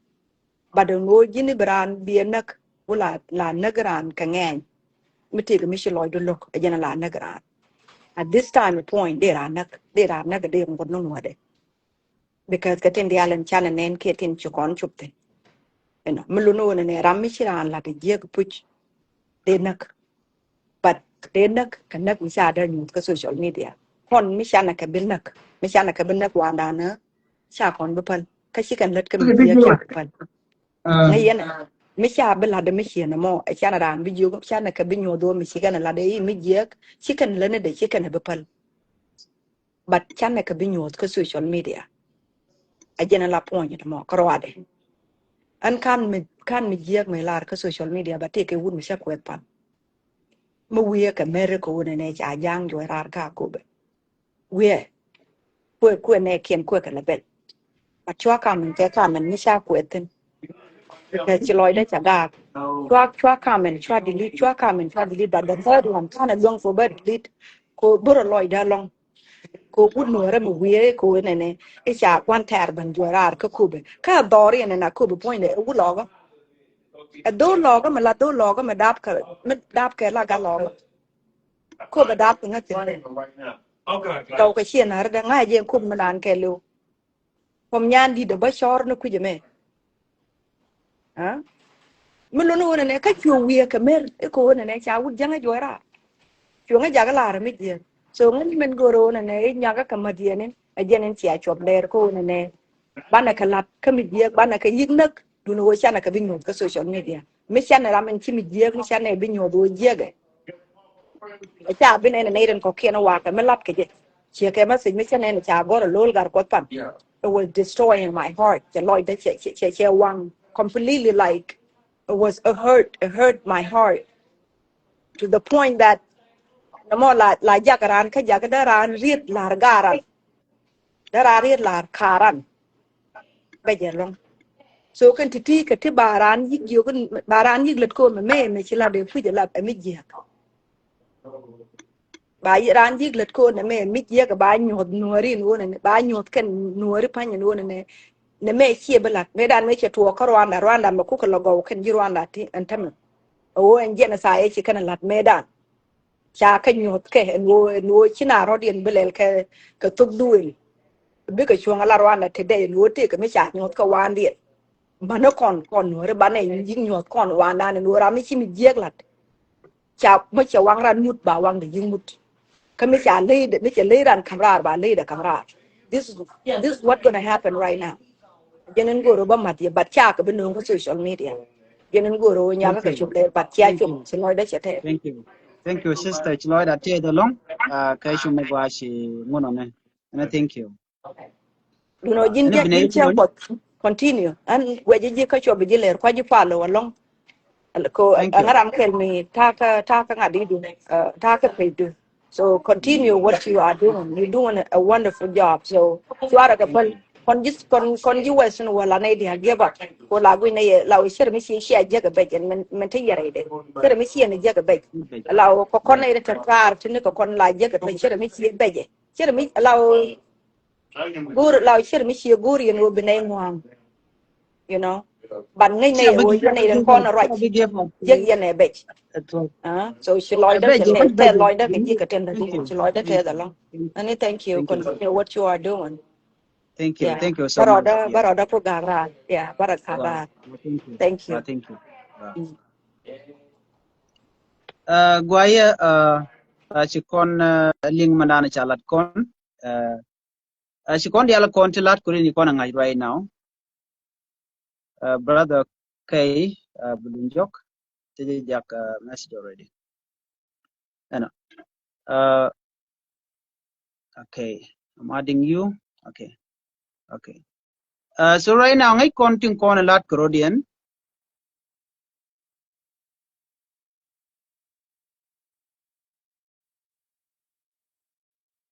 But ŋo̱o̱ ji̱n i̱ bi raan biɛ näk wä la, la näk raan kɛ ŋɛɛny. Mi tëëk mi ci lɔcdu lo̱k ɛ jɛn la näk raan. At this time point dee raan näk, dee raan näk dee ŋuɔ̱t ni ŋuɔ̱tdɛ. Because kɛ tin diaal in canɛ nɛn kiɛ tin ci kɔn cop thin. You know, mi lun wä ni nɛ ram mi ci raan lat jiäk puc dee näk. But dee näk kɛ näk mi ca dee nyuuth kä social media. Kɔn mi canɛ kɛ bi näk, mi canɛ kɛ bi näk wandanä ca kɔn bi päl. Kä ci kɛn lät kä mi jiäk ca bi päl. Ŋäc yɛn mi ca bi lat mi ciɛ nɛ mɔ ɛ canɛ raan bi jiök canɛ kɛ bi nyuɔth wä mi ci kɛn lat i̱ mi jiäk ci kɛn lät ni dee ci kɛn bi päl. But canɛ kɛ bi nyuɔth kä social media. A jɛn a la puɔ̱ny nɛ mɔ kä ruadɛ. Ɛn kan mi, kan mi jiäk mi lar kä social media ba tëë kɛ wut mi cä kuɛth pan. Mi wiee kɛ mɛri kɛ wun ɛnɛ ca ja̱a̱ŋ juɔc raar ka Akobe. Wiee kuɛ, kuɛ nɛ kiɛn kuɛ kɛ lɛ bɛl. A cua kamɛn kɛ kamɛn mi ca kuɛthin. Kɛ ci lɔcdä ca gaak. Cua, cua kamɛn, cua delete, cua kamɛn, cua delete. But the third one, kanɛ luäŋ fo bä delete. Ko bä rɔ lɔcdä lɔŋ. Ko wut nuɔrɛ mi wiee ko nɛnɛ. I̱ ca kuan tɛɛr ben juɔraar kä Kobe. Kä dhɔr yɛn nɛ na Kobe puɔ̱nydɛ ɛ wut lɔkä. Ɛ dhor lɔkä mi la dhor lɔkä mi dap kɛ, mi dap kɛ la gat lɔkä. Kobe dap kɛ ŋäth thin. Tɔw kɛ ciɛ na̱r dɛ ŋa̱c jɛ Kobe mi naan kɛ liw. Kuɔm nyan di̱t dɛ bä cɔr ni kui̱c ɛmɛ. Aa? Mi luni wunɛ nɛ kä cuɛ wiɛ kɛ mer i̱ kɛ wunɛ nɛ ca wut jäŋä juɔy raar. Cuɛ ŋä jakä la̱r mi jiɛn. So ŋä ni min go̱rɛ wunɛ nɛ i̱ nyakä kɛ mäth yɛn in ɛ jɛn in cia cuɔp lɛɛr kä wunɛ nɛ. Banɛ kɛ la̱t kä mi jiɛk banɛ kɛ yi̱k näk duni wä canɛ kɛ bi nyuɔth kä social media. Mi canɛ ram in ci mi jiɛk mi canɛ bi nyuɔth wä jiɛkɛ. Ca bi nɛn nɛy rin kɔkiɛn wakɛ mi lat kɛ jɛ. Ciɛ kɛ message mi cɛ nɛn ca gɔr a lol gar kuɔth pan. It was destroying my heart. Cɛ lɔcdä cɛ, cɛ, cɛ, cɛ waŋ completely, like, it was, it hurt, it hurt my heart to the point that nɛ mɔ la, la jak ran kä jak dä ran riet lar garan. Dä ran riet lar karan. Bɛ jɛ lɔŋ. So kɛn ti ti kɛ ti ba ran yik jiök, ba ran yik lät ko̱o̱m mɛ mɛ ci la dee kui̱c la ɛ mi jiäk. Ba ran yik lät ko̱o̱m mɛ mi jiäk ba nyuɔth nuɔri in wonɛ nɛ, ba nyuɔth kɛn nuɔri pa̱ny in wonɛ nɛ. Nɛ mɛ ciɛ bi lat mɛ dan mɛ cɛ tuɔɔk kä Rwanda, Rwanda mɛ kukɛ lɔ gɔw kɛn ji̱ Rwanda ti ɛn tämɛ. Ɛ wo ɛn genocide ci kɛn lat mɛ dan. Ca kɛ nyuɔth kɛ ɛn ɣöö, ɛn ɣöö ci na rɔ̱diɛn bi lɛl kɛ, kɛ thok duël. Bikɛ cuɔ̱ŋ ala Rwanda today ɛn ɣöö tëëkɛ mi ca nyuɔth kɛ wandiɛn. Mänä kɔn, kɔn nuɔ̱ri banɛ yi̱k nyuɔth kɔn wandan ɛn ɣöö ram mi ci mi jiɛk lat. Ca mi cɛ waŋ ran mut ba waŋ dɛ yi̱k mut. Kä mi ca ley dɛ, mi cɛ ley ran ka̱m raar ba ley dɛ ka̱m raar. This is, this is what gonna happen right now. Jɛn in go̱o̱r bä mat yɛ, but ca kɛ bi nööŋ kä social media. Jɛn in go̱o̱r nyakä kɛ cop lɛ, but cia cop ci lɔcdä cɛ tɛɛr. Thank you. Thank you, sister. Ci lɔcdä tɛɛr dɛ lɔŋ. Kɛ cop mi gua ci ŋun ɔnɛ. Ɛnɛ, thank you. Dunɔ ji̱n jɛ ji̱n cɛ kɔth. Continue. An guɛc ji̱ kä cop ji̱ lɛr kua ji̱ pal wä lɔŋ. Ko aŋa ram kɛl mi takä, takä ŋa̱t idu, takä page du. So continue what you are doing. You're doing a wonderful job. So cuarɛ kɛ päl. Kɔn ji̱, kɔn, kɔn ji̱ western world la nɛ diaal give up. Ko la guic nɛ yɛ la wä cɛrɛ mi ci cia jiäk ɛ bɛc ɛn mɛn, mɛn te yɛrɛ idɛ. Cɛrɛ mi ci ɛn jiäk ɛ bɛc. La wä kɔ kɔn nɛ idɛ te raar ti ni kɔ kɔn la jiäk ɛ bɛc cɛrɛ mi ci ɛ bɛc ɛ. Cɛrɛ mi la wä go̱o̱r la wä cɛrɛ mi ci ɛ go̱o̱r yɛn wä bi nɛ ŋua̱a̱ŋ. You know, but ŋäc nɛy ɛ ɣöö yɛn nɛy rin kɔn ruac jiäk yɛn ɛ bɛc. So ci lɔcdä tɛth, lɔcdä kɛ ji̱ kɛ tɛth. Ci lɔcdä tɛth alɔ. Ani, thank you. Continue what you are doing. Thank you. Thank you so much. Bärɔdä, bärɔdä ku gak raar. Yeah, bärɔdä ku gak raar. Thank you. Thank you. Guayɛ, ci kɔn liŋ mandan ca lat kɔn. Ci kɔn dial kɔn ti lat kuri ni kɔn a ŋa̱c right now. Brother K, Bulunjok, ti ji̱ jak message already. Ɛnɔ. Okay, I'm adding you. Okay. Okay. So right now ŋäc kɔn tin kɔn lat kuri diɛn.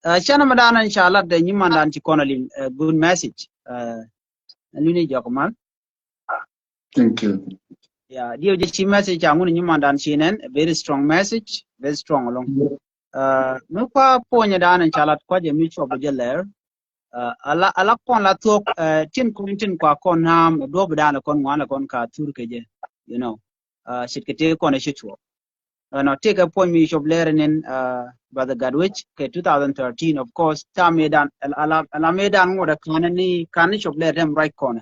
Canɛ mɛ dan an ca lat dɛ nyimandan ci kɔn a liŋ. Good message. Ɛn luni jɔk mal. Thank you. Yeah, diɛ jɛ ci message ca ŋun nyimandan ci nɛn, a very strong message, very strong along. Mi kua puɔnyɛ dan an ca lat kua jɛ mi cuɔ bɛ jɛ lɛr. Ala, ala kɔn la thuɔk tin kɔn tin kua kɔn nam duɔp dan kɔn ŋuan kɔn ka thur kɛ jɛ. You know, cit kɛ tëë kɔn ci tuɔk. Ɛnɔ tëë kɛ puɔny mi cop lɛr nin, Brother Gatwec kɛ two thousand thirteen, of course, ta mëë dan ala, ala mëë dan ŋuɔt ɛ kanɛ ni, kanɛ cop lɛr dɛm ruac kɔnɛ.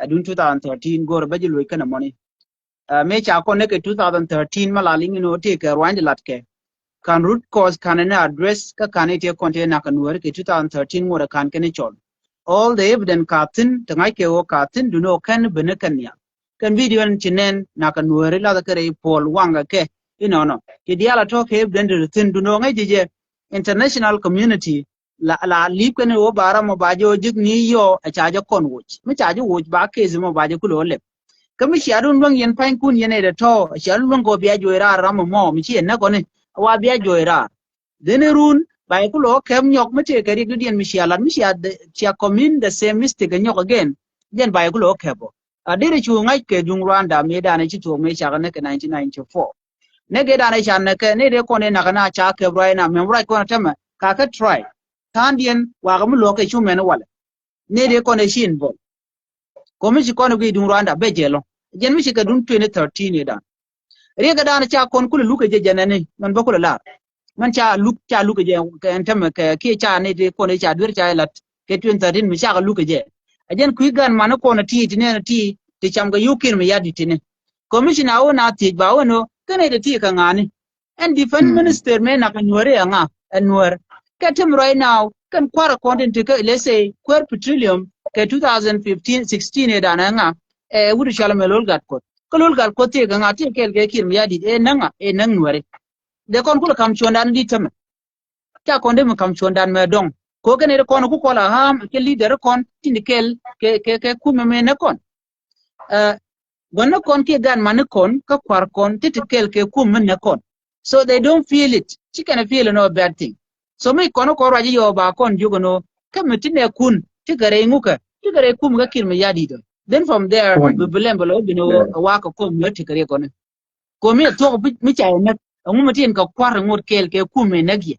Adun two thousand thirteen go̱o̱r bä ji̱ luɔc kɛnɛ mɔni. Mëë ca kɔn ni kɛ two thousand thirteen ma la liŋ ni wä tëë kɛ ruany di lat kɛ. Kan root cause kan ni address kä kan ni tëë kɔn tëë nak kɛ Nuääri kɛ two thousand thirteen ŋuɔt ɛ kan kɛn ni cɔl. All the evidence ka thi̱n, te ŋa̱c kɛ wä ka thi̱n, duni wä kɛn ben ni kɛn nhial. Kɛn video ni ci nɛn nak kɛ Nuääri lath kɛ rɛy puɔl waŋ kɛ kɛ inɔnɔ. Ti diaal a tɔ̱ kɛ evidence ti thi̱n, duni wä ŋäc ji̱ jɛ. International community la, la lip kɛn wä ba ram mɔ ba jɛ wä ji̱k ni yɔ a ca jɛ kɔn woc. Mi ca jɛ woc ba case mɔ ba jɛ kulɛ wä lɛp. Kä mi cia dun luäŋ yɛn panykun yɛn ɛ dɛ tɔ̱, cia dun luäŋ kɛ wä bia juɔy raar ram mɔ mi ci yɛn nɛ kɔni. A wa bia juɔy raar. Dhin irun, Ba yɛ kulɛ wä kɛp nyɔk mi tëë kɛ riɛk didiɛn mi cia lat mi cia, cia commit the same mistake nyɔk again. Jɛn ba yɛ kulɛ wä kɛp ɔ. A deri cu ŋa̱c kɛ duŋ Rwanda mëë danɛ ci thuɔk mëë cakɛ ni kɛ nineteen ninety-four. Ni kɛ danɛ ca nɛ kɛ ni dee kɔn dee nak na ca kɛp ruac na mɛm ruac kɔn tɛmɛ ka kɛ try. Tha̱a̱ŋdiɛn wakä mi luɔk kɛ cu mɛn walɛ. Ni dee kɔn dee ci involve. Kɔ mi ci kɔn i̱ guiy duŋ Rwanda bɛ jɛ lɔ. Jɛn mi ci kɛ duŋ twenty thirteen i̱ dan. Riɛkɛ dan ca kɔn kulɛ luk kɛ jɛ jɛn ɛni mɛn bä kulɛ lar. Mɛn ca luk, ca luk kɛ jɛ kɛ ɛn tämɛ kɛ kiɛ ca ni ti kɔn i̱ ca duer ca ilat kɛ twenty thirteen mi cakɛ luk kɛ jɛ. A jɛn kui̱ gan mani kɔn ti ti ni ti ti cam kɛ yukin mi yat di ti ni. Commissioner a wun a thiec ba wun o kɛn ɛ ti ti kɛ ŋani. Ɛn defense minister mëë nak ɛ Nuäri ɛ ŋa ɛ Nuäär. Kɛ tim right now kɛn kua̱r ɛ kɔn tin ti kä, let's say, kuäär petroleum kɛ two thousand fifteen sixteen ɛ dan ɛ ŋa, ɛ wut cɔal mɛ Lol Gatkuoth. Kä Lol Gatkuoth tëë kɛ ŋa, tëë kɛɛl kɛ Kiir Mayardit, ɛ näŋ ŋa, ɛ näŋ Nuäri. Dee kɔn kulɛ kam cuɔ̱ndan di tämɛ. Ca kɔn dee mi kam cuɔ̱ndan mɛ dɔŋ. Ko kɛn ɛ kɔn ku kɔl a ham kɛ leader kɔn tin kɛɛl kɛ, kɛ, kɛ kumɛ mɛ nɛ kɔn. Ɛ, gua̱n ni kɔn kiɛ gan man ni kɔn kä kua̱r kɔn ti ti kɛl kɛ kum mi nɛ kɔn. So they don't feel it. Ci kɛn a feel no bad thing. So mi kɔn kɔn ruac yɔ ba kɔn jiök no kä mi ti nɛ kun ti kɛ rɛy ŋukɛ ti kɛ rɛy kum kä Kiir Mayardit ɔ. Then from there bi bi lɛm bɛ lɔ bi ni wä kɛ kum mi ti kɛ rɛy kɔn. Ko mi a thuɔk mi ca yɛ näk ɛŋu mi tin kɛ kua̱r ŋot kɛl kɛ kum mi näk yɛ.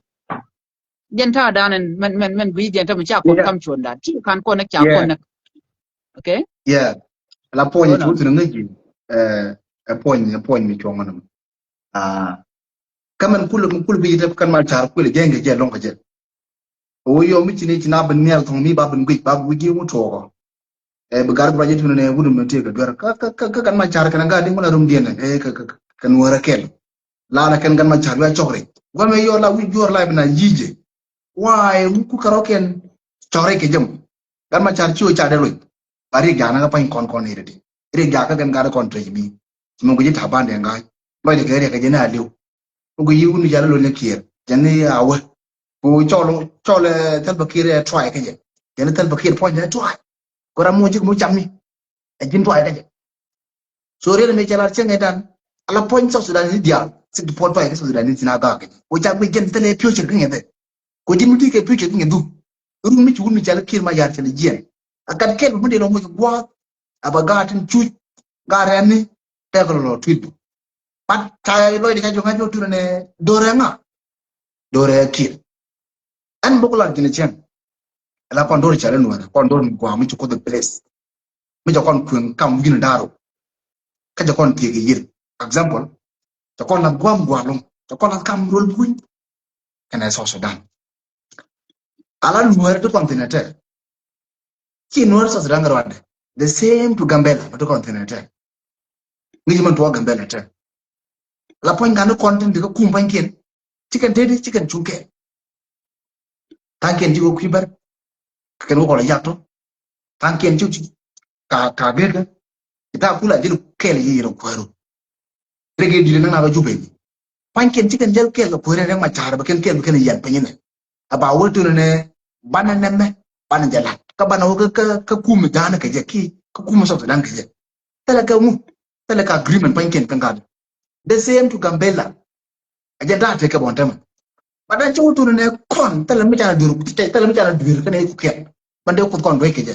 Jɛn ta̱a̱ dan ɛn mɛn, mɛn, mɛn guiy jɛn tämɛ ca kɔn kam cuɔ̱ndan ci kan kɔn näk ca kɔn näk. Okay. Yeah. La puɔ̱ny cu thin ŋäc ji̱. Ɛ, ɛ puɔ̱ny, ɛ puɔ̱ny mi cuɔ̱ŋ nɔm. Aa, kä mɛn kulɛ, mi kulɛ bi jɛ tɛp kɛn mal car kulɛ jɛ ŋɛ jɛ lɔŋ kɛ jɛ. Ɛ wä yɔ mi ci ni ci na ben nhial thɔŋ mi ba ben guic ba guic ji̱ ŋu tuɔɔkɔ. Ɛ bi gar bi ruac jɛ tuni nɛ wut mi tëë kɛ duer kä, kä, kä, kä kɛn mal car kɛn a gaa di ŋun a rum diɛn ɛ kɛ, kɛ, kɛ Nuäär ɛ kɛl. La la kɛn gan ma car wi̱i̱ a cɔk rɛc guamɛ yɔ la wi̱i̱ juɔr la bi na yi̱jɛ. Wa̱a̱ ɛ ŋu ku kärɔ̱kiɛn cɔk rɛc kɛ jɛm. Gan ma car ci wä ca dee loc. Ba riɛk ja̱a̱k na kä pa̱ny kɔn kɔn i̱ rɛt i̱ riɛk ja̱a̱k kä kɛn gat kɔn trec mi. Ci mɛ guici ta̱a̱ ban dee ŋa̱c lɔcdɛ kɛ riɛk kɛ jɛ ni a li̱w. Mɛ guici wun mi ca dee loc ni Kiir jɛ ni a wä. Ku cɔl, cɔl ɛ Salva Kiir ɛ try kä jɛ jɛ ni Salva Kiir puɔ̱ny ɛ try. Ku ram muɔ̱c ji̱ ku mi cam ni. Ɛ ji̱n try kä jɛ. So riɛn mi cɛ lar cieŋ ɛ dan ala puɔ̱ny South Sudan ni diaal sik ti puɔ̱t pay kä South Sudan ni thin a gak kɛ. Wä ca guic jɛn thilɛ future kä ŋɛ thɛ. Ko ji̱n mi ti kɛ future kä ŋɛ dhu. Run mi ci wun mi cɛ lɛ Kiir Mayar cɛ lɛ jiɛn. A gat kɛl mi dee lɔ muc gua̱a̱th a ba gaat tin cuc gaat rɛn ni tɛk lɔ lɔ tui̱t dhu. But ca lɔcdɛ ca jɔŋ a jɔŋ turɛ nɛ do̱rɛ ŋa. Do̱rɛ Kiir. Ɛn bok lar ji̱n cieŋ. Ala kɔn do̱r cɛ lɛ Nuäär kɔn do̱r mi gua̱a̱ mi ci Kuoth in place. Mi jɛ kɔn kueŋ kam wi̱n da̱ru. Kä jɛ kɔn thiek i̱ yir. Example, jɛ kɔn la guam gualum, jɛ kɔn la kam rol buny. Kɛnɛ South Sudan. Ala Nuäär ti kɔn thin ɛ tɛ. Ci Nuäär South Sudan kɛ ruandɛ. The same to Gambela mi ti kɔn thin ɛ tɛ. Ŋi̱c mɛn tuɔɔk Gambela tɛ. La puɔ̱ny kan ti kɔn tin ti kä kum puɔ̱nykiɛn. Ci kɛn teti ci kɛn cuŋ kɛn. Tha̱a̱ŋkiɛn ci wä kui̱ bär. Kɛn wä kɔl a yak tɔ. Tha̱a̱ŋkiɛn ci ci ka ka gek. Ita kula jil kɛl yi yɛn kuäru. Rege dili na na ba jubeni. Puɔ̱nykiɛn ci kɛn jɛl kɛl ka kuäru rek ma car ba kɛn kɛl ba kɛn yɛn piny nɛ. A ba wä tuni nɛ banɛ nɛmɛ banɛ jɛ lat ka banɛ wä kä kä kum dan kɛ jɛ ki kä kum South Sudan kɛ jɛ. Thilɛ kɛ ŋu thilɛ kɛ agreement puɔ̱nykiɛn kɛ ŋa̱t. The same to Gambela. A jɛ da̱a̱ tekɛ bɔn tämɛ. Ba da̱a̱ cɛ wä thunɛ nɛ kɔn thilɛ mi canɛ duer thilɛ mi canɛ duer kɛnɛ iku kiɛn. Ban dee Kuoth kɔn duec kɛ jɛ.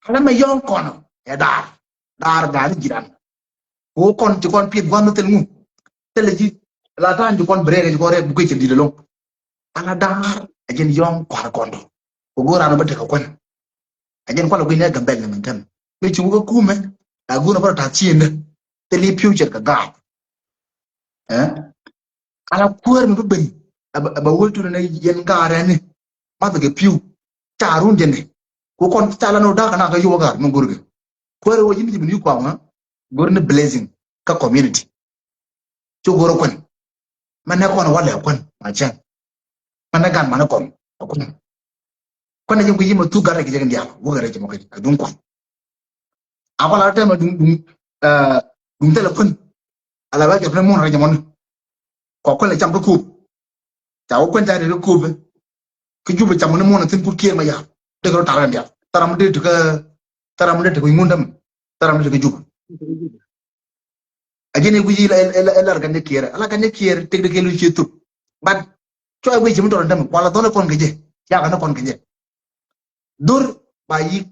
Ala mɛ yɔ̱ɔ̱ŋ kɔn ɛ da̱a̱r da̱a̱r da̱a̱r ji̱ ran. Ko kɔn ci kɔn piɛth gua̱n mi thil ŋu thilɛ ji̱ la ta̱a̱n ci kɔn bi rɛɛk ci kɔn rɛɛk bukɛ cɛ di̱t ɛlɔ̱ŋ. Ala da̱a̱r a jɛn yɔ̱ɔ̱ŋ kua̱r kɔn dɔ. Ko go̱o̱r ran bä tekɛ kuän. A jɛn kualɛ gui̱n ni a Gambɛl ni mɛn tɛm mi ci wä kä kumɛ. A go̱o̱r bä rɔ ta̱a̱ ciëndä thil i̱ future kɛ gaap. Ɛ ala kuäär mi bi ben. Ɛ bɛ wä tuni ni yɛn gaarɛ ni math kɛ pi̱w. Ca run jɛ ni ku kɔn ca la ni wä da̱a̱k kɛ na kɛ yowä gaar mi go̱o̱r kɛ. Kuäär wä ji̱n ji̱ bi ni kuaŋä go̱o̱r ni blessing kä community. Cu go̱o̱r kuän. Mɛn nɛ kɔn walɛ kuän ma cɛn. Mɛn nɛ gan man kɔn kuän. Kuän ni ji̱ ku yi̱ ma thuk gat rɛ ki jɛ kɛ ndial wä kɛ rɛ jɛ mɔ kɛ duŋ kuan. A kɔn la tɛmɛ duŋ duŋ duŋ thilɛ kuän. A la wɛ kɛ pɛn muɔn rɛ jɛ mɔni. Kɔ kuän lɛ cam kä kup. Ca wä kuän ca rɛ kä kup. Kä Jubɛ cam ni muɔn a thin kut kiɛn ma ya dek rɔ tar kɛ ndial. Tharam dee ti kä tharam dee ti kä ŋundam. Tharam dee ti kä Jubɛ. A jɛn i̱ guic i̱ la ɛ lar kɛn ni kiɛɛr ala kɛn ni kiɛɛr tek de kɛ lu cie thop. But Cuɛ wec ci mi tɔt ɛn tämɛ kual a dhɔl ɛ kɔn kɛ jɛ. Ciakɛ ni kɔn kɛ jɛ. Dhor ba yik,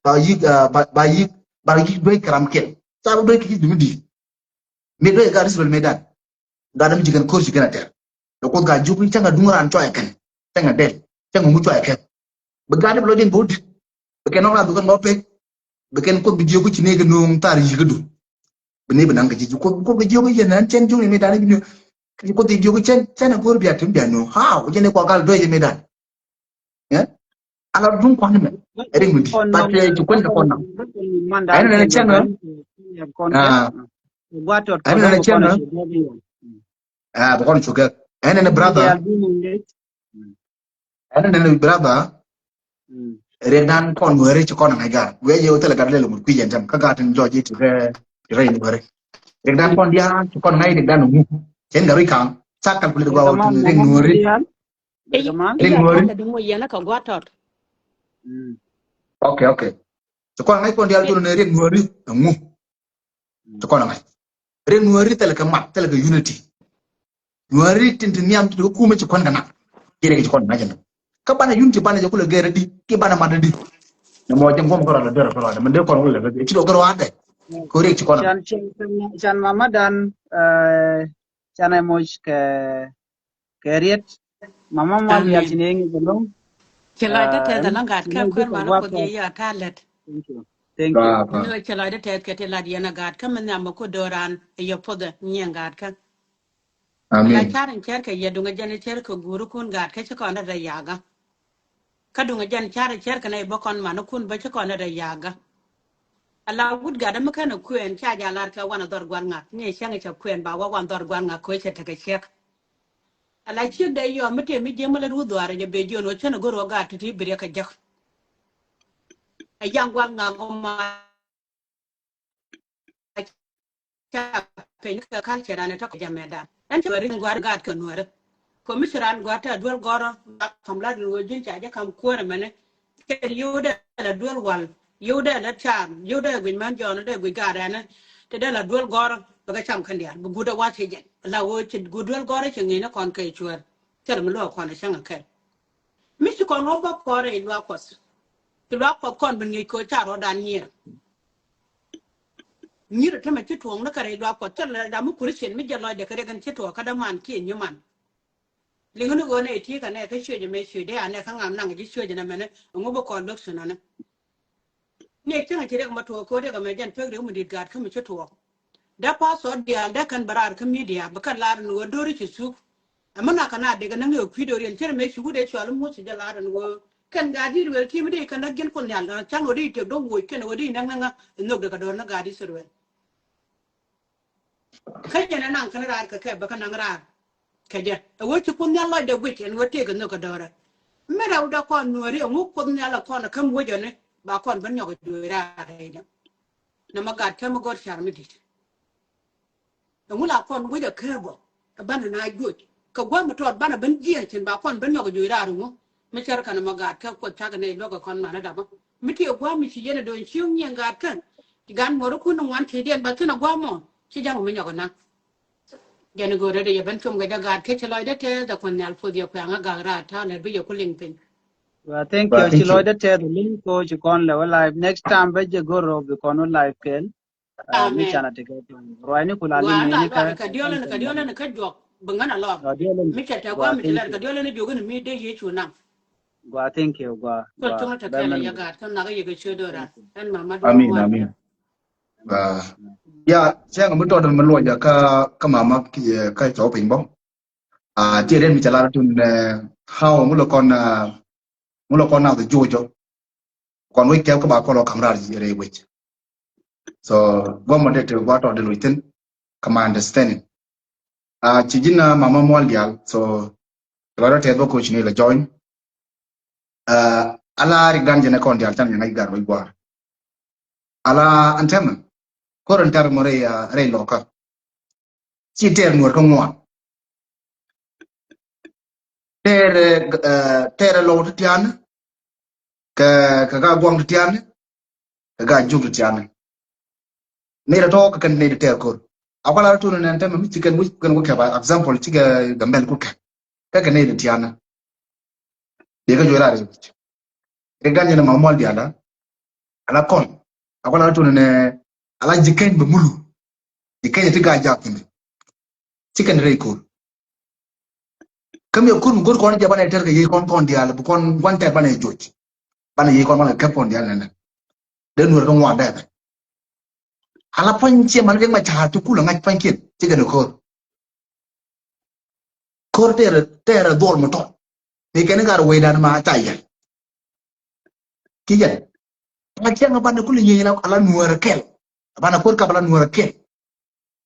ba yik, ah, ba, ba yik, ba yik duec kɛ ram kiɛn. Ca bi duec kɛ ji̱ duni di̱i̱t. Mi duec gat Israel mëëdan. Gat mi ci kɛn ko̱r ci kɛn a tɛr. Kɛ Kuoth ka jiök ni cäŋ a duŋ raan cua kɛn. Cäŋ a dɛl. Cäŋ a ŋu cua kɛn. Bi gat bi lɔ jɛn bi wä di̱t. Bi kɛn nɔk raan bi kɛn lɔ pek. Bi kɛn Kuoth bi jiök ci ni kɛ nuŋ thar yi̱k du. Bi ni bi naŋ kɛ ji̱ Kuoth, Kuoth kɛ jiök yɛn an cɛn jiök ni mëëdan bi ni. Kuoth jiök cɛn, cɛn a go̱r bia tim bia nuŋ. How? Jɛn ni kua gal duec mëëdan. Ɛ? Ala duŋ kɔn mɛ. Ɛ ring mi di. But, eh, ci kuɛn kɛ kɔn na. Ɛn nɛ cɛn na. Ɛn nɛ cɛn na. Ah, bɛ kɔn cugɛ. Ɛn nɛ brother. Ɛn nɛ brother. Riɛk dan kɔn Nuɛri ci kɔn ŋa̱c gar. Wee yɛ wä thilɛ gar lɛl mut kui̱ yɛn tɛm. Kä gar tin jɔc yi ti rɛ, ti rɛ Nuɛri. Riɛk dan kɔn diaal ci kɔn ŋa̱c riɛk dan ŋu. Cɛn gar wi̱i̱ kaŋ. Ca calculate gua wä tin riɛk Nuɛri. Ey, ey, rin ya nuɔri. Kaka di mo yɛn a ka gua tɔt. Mm. Okay, okay. Ci kɔn ŋa̱c kɔn dial tun ne rin nuɔri ŋu. Ci kɔn ŋa̱c. Rin nuɔri thilɛ kɛ mat, thilɛ kɛ unity. Nuɔri tin tin niam ti kumɛ ci kɔn kɛ nak. Ci rek ci kɔn ŋa̱c na. Kä banɛ unity banɛ jɛ kulɛ gɛr di, ki banɛ mat di. Ne mɔ jɛ ŋuɔm kɛ rɔ la dɛr kɛ rɔ de. Mɛ de kɔn kulɛ ci do kɛ rɔ adɛ. Ko rek ci kɔn. Can, can, can mama dan, eh, can ɛ moc kɛ kɛ riet. Mama mual dial ci ni ŋic ɛlɔŋ. Ci lɔcdä tɛth ɛlɔŋ gat kä kuɛn man Kuoth yɛ yɛ ta̱a̱ lät. Thank you. Thank you. Ni wä ci lɔcdä tɛth kɛ ti lat yɛn a gat kä mi nhiam mi ku do̱ran ɛ yɛ puɔth ɛ nyiɛn gat kä. Amen. La car in cɛr kɛ yɛ duŋ ɛ jɛn ɛ cɛr kɛ guurikun gat kä ci kɔn ɛ rɛ yaga. Kä duŋ ɛ jɛn car ɛ cɛr kɛ nɛ bä kɔn man kun bä ci kɔn ɛ rɛ yaga. Ala wut gat ɛ mi kɛn ɛ kuɛn ca ja lar kɛ wan ɛ dhɔr gua̱r ŋak ni ɛ cäŋ ɛ cɛ kuɛn ba wä wan dhɔr gua̱r ŋak kɛ cɛ tekɛ cɛk. Ala ciek dee yɔm mi tëë mi jiäm mi lät wut dhuaar jɛ ben jiön wä cän a go̱r wä gaat ti̱ti̱ bi riɛk kɛ jäk. A yaŋ gua̱l ŋak ma ca peny kɛ culture dan ɛ tɔk jamɛ dan. Ɛn cɛ wä ri gua̱r gaat kɛ nuɛrɛ. Kɔ mi ci ran gua̱r tɛ duel gɔrɔ kam lat in wä ji̱n ca jɛ kam kuäär ɛmɛnɛ. Kɛ yio̱w dee la duel wal, yio̱w dee la caam, yio̱w dee guic män jɔɔn dee guic gaat ɛnɛ. Te dee la duel gɔrɔ bɛ kɛ cam kɛn diaal bi guut ɛ wa̱c kɛ jɛn. La wä ci guut duel gɔrɔ ci ŋi̱n ɛ kɔn kɛ cuäär. Thil mi luɔk kɔn a cäŋ a kɛl. Mi ci kɔn wä bä kɔn rɛy luaak Kuɔth. Ci luaak Kuɔth kɔn bi ŋi̱i̱c kɛ ca rɔɔdan nyier. Nyier tämɛ ci tuɔɔk ni kɛ rɛy luaak Kuɔth. Cä lɛ dam mi Christian mi jɛ lɔcdɛ kɛ rɛk ɛn ci tuɔɔk kä däman kiɛ nyuman. Liŋä ni ɣöö nɛ iti̱i̱ kɛ nɛ kä ciöc ɛmɛ ciöc dee anɛ kä ŋam naŋ ji̱ ciöc ɛnɛ mɛnɛ ɛŋu bi kɔn luäk cunanɛ. Ni cäŋ ci riɛk ma tuɔɔk ko̱ riɛk ɛmɛ jɛn pek riɛk mi di̱t gaat kä mi ci tuɔɔk. Dee pastor diaal dee kɛn bɛ raar kä media bi kɛn lar ni ɣöö do̱ri ci thuk. Ɛmɛ na kɛ na dek ɛn ŋi̱i̱k kui̱ do̱ri ɛn cɛ rɛ mëë ci wut ɛ cual muth ci jɛ lar ni ɣöö kɛn gaat Israel ki̱ mi dee kɛn däk ji̱n kun nhial kɛn ɣöö dee tëk do̱k woc kɛn ɣöö dee näŋ näŋ ɛ nhök dee kɛ do̱r ni gaat Israel. Kä jɛn ɛ naŋ kɛn raar kɛ kɛ bɛ kɛ naŋ raar kɛ jɛ ɛ wee ci Kuoth Nhial lɔcdɛ guic ɛn wee tëëk ɛ nhök kɛ dɔ̱rɛ. Mi rɛwdɛ kɔn nuääri ɛŋu Kuoth Nhial ɛ kɔn ɛ käm wecäni ba kɔn ben nyɔk ɛ juɔc raar rɛydɛ. Nɛ mɛ gat kä mi gɔr car mi di̱t. Ɛŋu la kɔn wecä kɛ bɔ ɛ banɛ na juɔc kɛ gua̱a̱th mi tɔɔt banɛ ben jiɛɛn cin ba kɔn ben nyɔk ɛ juɔc raar ɛŋu. Mi cär kɛn mɛ gat kä Kuoth cakɛ nɛy luäk ɛ kɔn manɛ dapä. Mi ti ɛ gua̱a̱th mi ci yɛn ɛ do̱n ciöŋ nyiɛn gat kän. Ti gan muɔr kun in ŋuan ti diɛn ba thin a gua̱a̱ mɔ ci ja̱ŋ mi nyɔk na. Jɛn go̱o̱rä dee yɛ ben cum kɛ jɛ gaat kɛ ci lɔcdä tɛth a Kuɔth Nhial puɔth yɛ kuɛŋä gak raar ta̱a̱ lät bi yɛ ku liŋ piny. Wa thank you. Ci lɔcdä tɛth a liŋ ko ci kɔn lɛ wä live next time bä jɛ go̱r rɔ bi kɔn wä live kɛl. Mi canɛ ti kɛ ruacni ku la liŋ ni kɛ diɔlä ni kɛ diɔlä ni kɛ juɔk bi ŋän a lɔr. Mi cɛ tɛ gua̱a̱ mi ti lɛr kɛ diɔlä ni juɔk ni mi dee Yecu nam. Gua, thank you, gua. Kul tuŋ ni tekɛl yɛ gaat kä nak yɛ kɛ ciö do̱ran. Ɛn mama duŋ. Amin, amin. Ya, cäŋ mi tɔt mi luɔc kä kä mama kä cɔw piny bɔ. A ti ren mi cɛ lar tun how ŋu lɛ kɔn ŋu lɛ kɔn nath juɔcɔ. Kɔn wec kɛp kä ba kɔl ɔ kam raar rɛy wec. So guɔmɔ det ti gua tɔ di luc thin kä ma understanding. A ci ji̱n a mama mual dial. So lɔ rɔ tɛth bä coach ni lɛ join. A ala rik dan jɛn ɛ kɔn dial can jɛn a igar wec guar. Ala an tɛmɛ kor an tɛr mɔ rɛy rɛy lɔka. Ci tɛr nuɔr kä ŋuan. Tɛr tɛr lɔw ti tian. Kɛ kɛ ka guaŋ ti tian. Kɛ ka juk ti tian. Nɛy tɔ̱ kɛ kɛn nɛy ti tɛɛr ko̱r. A kɔla tun nɛn tɛmɛ mi ci kɛn wi̱c kɛn wi̱c kɛ ba example ci kɛ Gambɛl kut kɛ. Kä kɛ nɛy ti tiaanä. Yɛ kä juɔc raar yɛ. Rik dan yɛn ma mual diaal ala kɔn. Akɔ la tuni nɛ ala ji̱ keny bɛ mulu. Ji̱ keny ti gaa jak kindi. Ci kɛn rɛy ko̱r. Kä mi ko̱r mi go̱r kɔn jɛ banɛ tɛr kɛ yiey kɔn kɔn diaal bi kɔn gua̱n tɛr banɛ joc. Banɛ yiey kɔn banɛ kɛp kɔn diaal nɛnɛ. Dee nuɔr kä ŋuan dee bɛ. Ala pua̱ny ciɛ man riɛk ma ca̱a̱r ti kul aŋa̱c pua̱nykiɛn ci kɛn ko̱r. Ko̱r tɛɛrɛ tɛɛrɛ dhuɔl mi tɔt. Ni kɛn gat wecdan ma ca yɛl. Ki yɛl. Ala ciaŋ a banɛ kul nyieny ala nuɔrɛ kɛl. A banɛ ko̱r kap ala nuɔrɛ kɛl.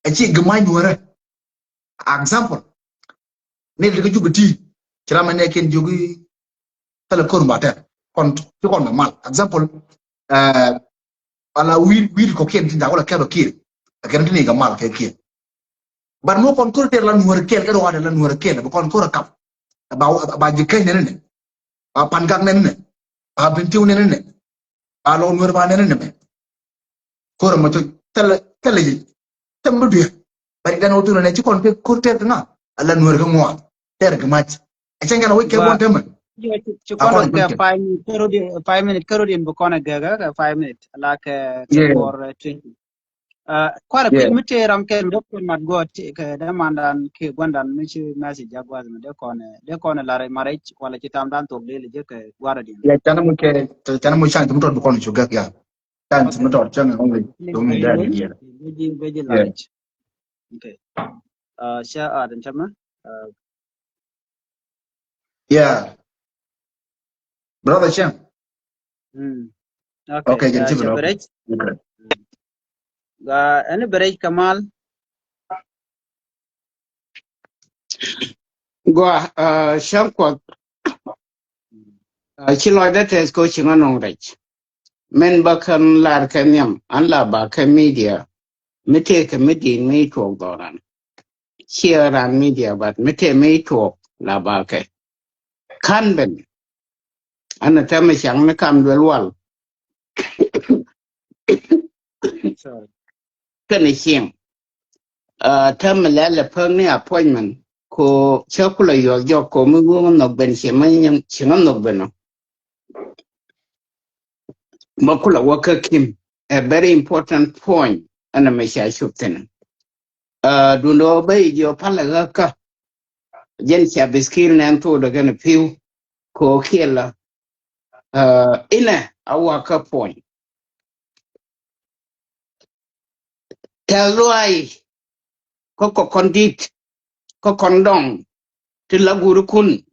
A ci gɛ ma̱ny nuɔrɛ. Example. Ni ti kä juk ti ci ram nɛ kiɛn juk thilɛ ko̱r ma tɛr kɔn ci kɔn ma mal. Example. Ala wi̱i̱ wi̱i̱ kɔ kiɛn tin jakɔ la kɛp a kiɛn a kɛn tin ikä mal kɛ kiɛn. But mo kɔn ko̱r tɛr la nuɔr kɛl kɛ ruaadɛ la nuɔr kɛl bi kɔn ko̱r a kap. Ba ba ji̱ keny nɛn nɛ ba pan gak nɛn nɛ ba bin tiw nɛn nɛ ba lɔ nuɔr ba nɛn nɛ mɛ. Ko̱r a mɔ cɔ thilɛ thilɛ ji̱. Thim bi duɛ. But idan wä thunɛ nɛ ci kɔn pek ko̱r tɛr kɛ ŋa ala nuɔr kɛ ŋuan tɛr kɛ mac. Ɛ cɛn kɛn a wec kɛ buɔn temɛ. Ci kɔn kɛ five minute kärot in five minute kärot in bi kɔn a gɛgɛ kɛ five minute la kɛ kɛ bɔr twenty. Kuarɛ piny mi tëë ram kɛn mi dee kɔn mat gɔɔt kɛ dee mandan kɛ guandan mi ci message a guath mi dee kɔn dee kɔn lar marriage wala ci tamdan thok dee lɛ jɛ kɛ guarɛ din. Ya canɛ mu kɛ canɛ mu chance mi tɔt bi kɔn cu gɛk ya. Chance mi tɔt cɛn ŋa ŋa ŋa ŋa ŋa ŋa. Beji beji large. Okay. Ca adan cama. Yeah. Brother Chang. Okay, jɛn ci bi lɔ. Ga ɛn Berej Kamal. Gua Chang Kuɔth. Ci lɔcdä tɛth ko ci ŋa nɔŋ rɛc. Min ba kän lar kɛ nhiam an la ba kɛ media. Mi tëë kɛ mi di̱i̱n mi tuɔɔk dhɔran. Ciɛ ran media but mi tëë mi tuɔɔk la ba kɛ. Kan ben. An a tɛmɛ caŋ ni kam duel wal. Kɛn a cieŋ. Tɛmɛ lɛ lɛ päk ni appointment ko cä kulɛ yuɔth jɔk ko mi wä ŋa nhɔk ben ciɛ ma ci ŋa nhɔk ben ɔ. Ma kulɛ wä kä kim a very important point. Ɛn a mɛ ca cop thin. Dundɔ bä i̱ jiɔ palɛ ɣä kä jɛn ca biskil nɛn thok dɛ kɛn pi̱w ko kiɛlä. Inɛ a wä kä point. Tɛth luay kä kɔ kɔn dit kä kɔn dɔŋ ti la gurikun.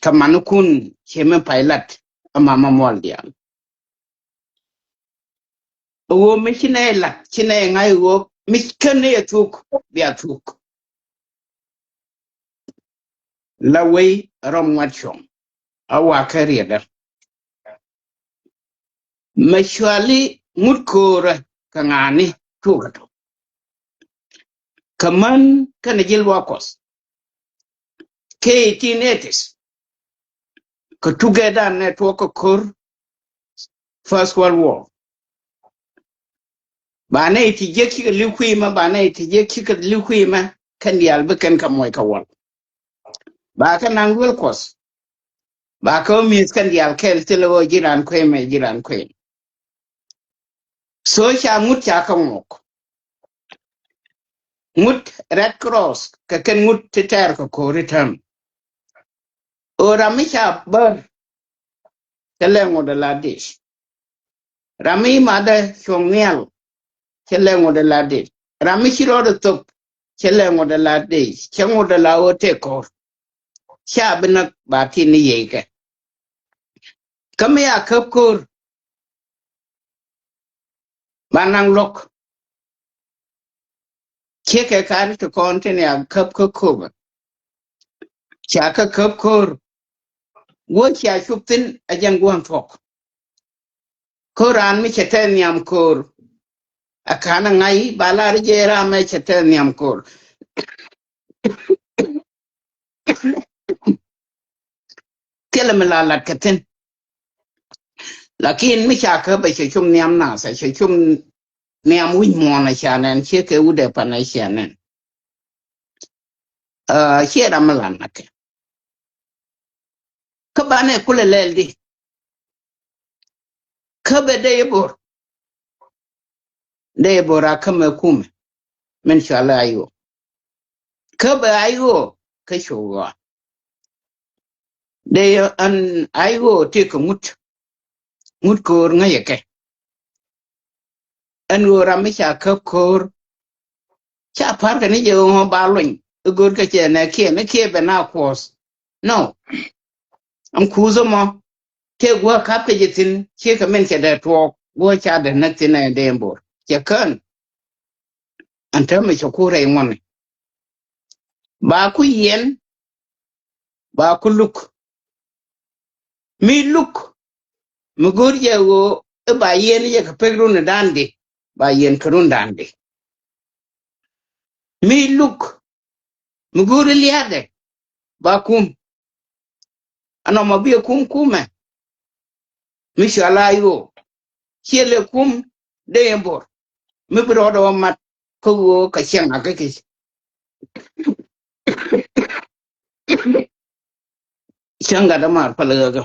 Kä manikun ciɛ mi pay lat a mama mual diaal. Ɣöö mi ci nɛ lat ci nɛ ŋa̱c ɣöö mi kän ni a thuk bia thuk. La wei rɔm ŋuat cuɔ̱ŋ a wa kä riɛdä. Mɛ cuali ŋut köörä kɛ ŋa̱a̱ni tuɔkä tɔ. Kä män kɛnɛ ji̱ luaak Kuɔth. Kɛ eighteen eighties. Kä tugedan nɛ tuɔkä ko̱r First World War. Ba nɛ iti jiäk cikɛ li̱w kui̱mä ba nɛ iti jiäk cikɛ li̱w kui̱mä kɛn diaal bi kɛn kɛ muɔc kɛ wal. Ba kɛ naŋ duel Kuɔth. Ba kɛ wä mi̱eth kɛn diaal kɛl thilɛ wä ji̱ raan kuëmɛ ji̱ raan kuëmɛ. So ca ŋut ca kä ŋuɔk. Ŋut Red Cross kɛ kɛn ŋut ti tɛɛr kɛ ko̱ri tääm. Ɣöö ram mi ca bär cɛ lɛ ŋut ala dic. Ram mi madɛ cuɔ̱ŋ nhial cɛ lɛ ŋut ala dic. Ram mi ci rɔɔdɛ thop cɛ lɛ ŋut ala dic cɛ ŋut ala ɣöö tëë ko̱r. Ca bi näk ba tin ni yiëëkɛ. Kä mi a käp ko̱r. Ba naŋ luɔ̱k. Ciekɛ ka̱n ti kɔn tin ya käp kä ko̱bä. Ca kä käp ko̱r. Wä cia cup thin a jɛn gua̱n thuɔ̱k. Ko̱r raan mi cɛ tɛth nhiam ko̱r. A ka̱n a ŋa̱c ba lar jɛ ram mɛ cɛ tɛth nhiam ko̱r. Thilɛ mi la lat kɛ thi̱n. Lakin mi ca käp a cɛ cum nhiam nath a cɛ cum nhiam wi̱c muɔ̱ɔ̱n a ca nɛn ciekɛ wut ɛ pan a ca nɛn. Aa, ciɛ ram mi lan nakɛ. Kä banɛ kulɛ lɛl di. Kä bɛ dee i̱ bo̱r. Dee i̱ bo̱r a kä mɛ kumɛ. Min cɔal i̱ ayo. Kä bɛ ayo kä cu ɣɔa. Dee an ayo tëë kɛ ŋut. Ŋut ko̱o̱r ŋäcɛ kɛ. Ɛn ɣöö ram mi ca käp ko̱o̱r. Ca pa̱r kɛ ni jɛ ɣöö ba luny i̱ go̱o̱r kɛ cɛ nɛ kiɛ ni kiɛ bɛ na kuɔth. No. Ɛn kuuth ɛmɔ tëë guäk ka̱p kɛ jɛ thi̱n ciɛ kɛ min cɛ dee tuɔɔk guäk ca dee näk thi̱n ɛ dee bo̱r cɛ kään. Ɛn täämɛ cɛ ku rɛy ŋuɔ̱ni. Ba ku yiɛn ba ku luk. Mi luk mi go̱o̱r jɛ ɣöö i̱ ba yiɛn jɛ kɛ pek rundɛ da̱a̱n di ba yiɛn kɛ rundɛ da̱a̱n di. Mi luk mi go̱o̱r i̱ lia̱a̱dɛ ba kum. Ɛn ɔmɔ bi ɛ kum kumɛ. Mi cɔal i̱ ayo ciɛ lɛ kum dee yɛn bo̱r. Mi bi rɔɔdɛ wä mat kä ɣöö kɛ ciɛŋ a kä ki̱c. Cäŋ gat dämaar päl ɣäkä.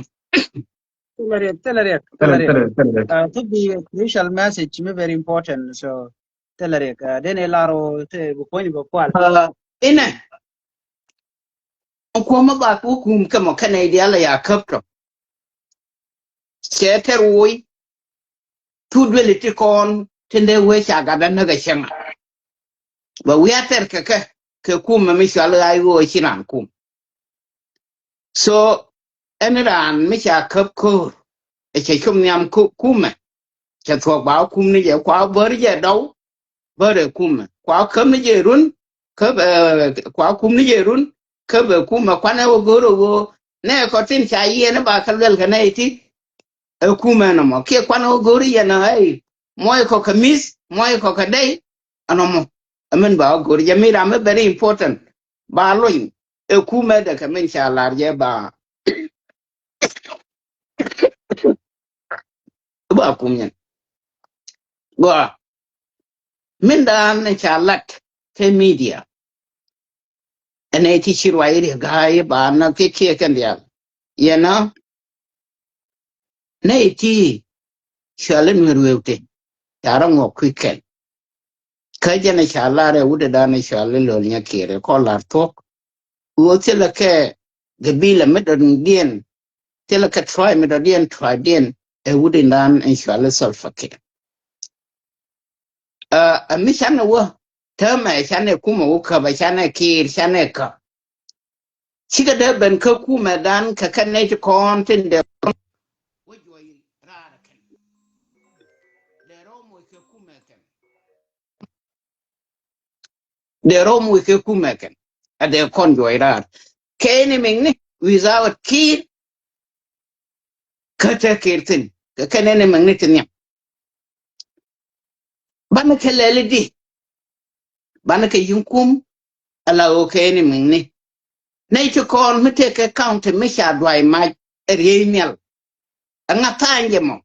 Thilɛ riɛk, thilɛ riɛk, thilɛ riɛk. Aa, kä bi crucial message mi very important. So thilɛ riɛk. Aa, den ɛ lar ɔ te bi puɔ̱ny bɛ kual. Aa, inɛ kuɔmä ba ku kum kɛ mɔ kɛnɛ diaal a ya käp tɔ. Cɛ tɛr woc. Cu duëli ti kɔn tin dee wee ca gat dä näk a cäŋ a. Bɛ wi̱i̱ a tɛr kɛ kɛ kɛ kumɛ mi cɔal i̱ ayo ci raan kum. So ɛn raan mi ca käp ko̱o̱r ɛ cɛ cum nhiam ku- kumɛ. Cɛ thuɔ̱k ba kum ni jɛ kua bär jɛ dɔw. Bär ɛ kumɛ kua käp ni jɛ run. Käp ɛ kua kum ni jɛ run. Käp ɛ kumɛ kuanɛ wä go̱o̱r ɛ wä nɛ kɔ tin ca yiɛn i̱ ba kɛ luɛl kɛ nɛ iti. Ɛ kumɛ nɔmɔ kiɛ kuan ɣä go̱o̱ri yɛn ɛ ɛ muɔc kɔ kɛ mi̱th muɔc kɔ kɛ dɛy. Ɛnɔmɔ ɛmɛn ba ɣä go̱o̱ri jɛ mi ram mi very important. Ba lony ɛ kumɛ dɛ kɛ min ca lar jɛ ba ba kum nyɛn. Gɔaa. Min dan ca lat kɛ media. Ɛn ɛ ti ci ruac ri ga̱a̱c ba na kiɛ kiɛ kɛn diaal. Yɛn a nɛ ti cɔal in wër wëu ti ca rɔ ŋuɔk kui̱ kɛn. Kä jɛn ca lar ɛ wut ɛ dan cɔal in lo̱l nyɛ kiɛɛr ɛ kɔn lar thuɔ̱k. Ɣöö thilɛ kɛ gabila mi dɔ̱diɛn thilɛ kɛ tribe mi dɔ̱diɛn tribe diɛn ɛ wut in dan in cɔal in Salva Kiir. Ɛ mi canɛ wä täämɛ canɛ kumɛ wä käp ɛ canɛ kiir canɛ kä. Cikɛ dee ben kä kumɛ dan kɛ kɛ nɛy ti kɔn tin dee wä juɔy raar kɛn. Dee rɔm wä kɛ kumɛ kɛn. Dee rɔm wä kɛ kumɛ kɛn. A dee kɔn juɔy raar kɛ ni miŋni without kiir. Kä te kir thin kɛ kɛn ɛn ɛmɛ ŋi̱t thi̱n nhiam. Banɛ kɛ lɛli di banɛ kɛ yi̱n kum. Ala ɣöö kɛ ɛn ɛmɛ ŋi̱t nɛy ti kɔn mi tëë kɛ county mi ca duay mac ɛ riey nhial. Ɛŋa tha̱a̱ny jɛ mɔ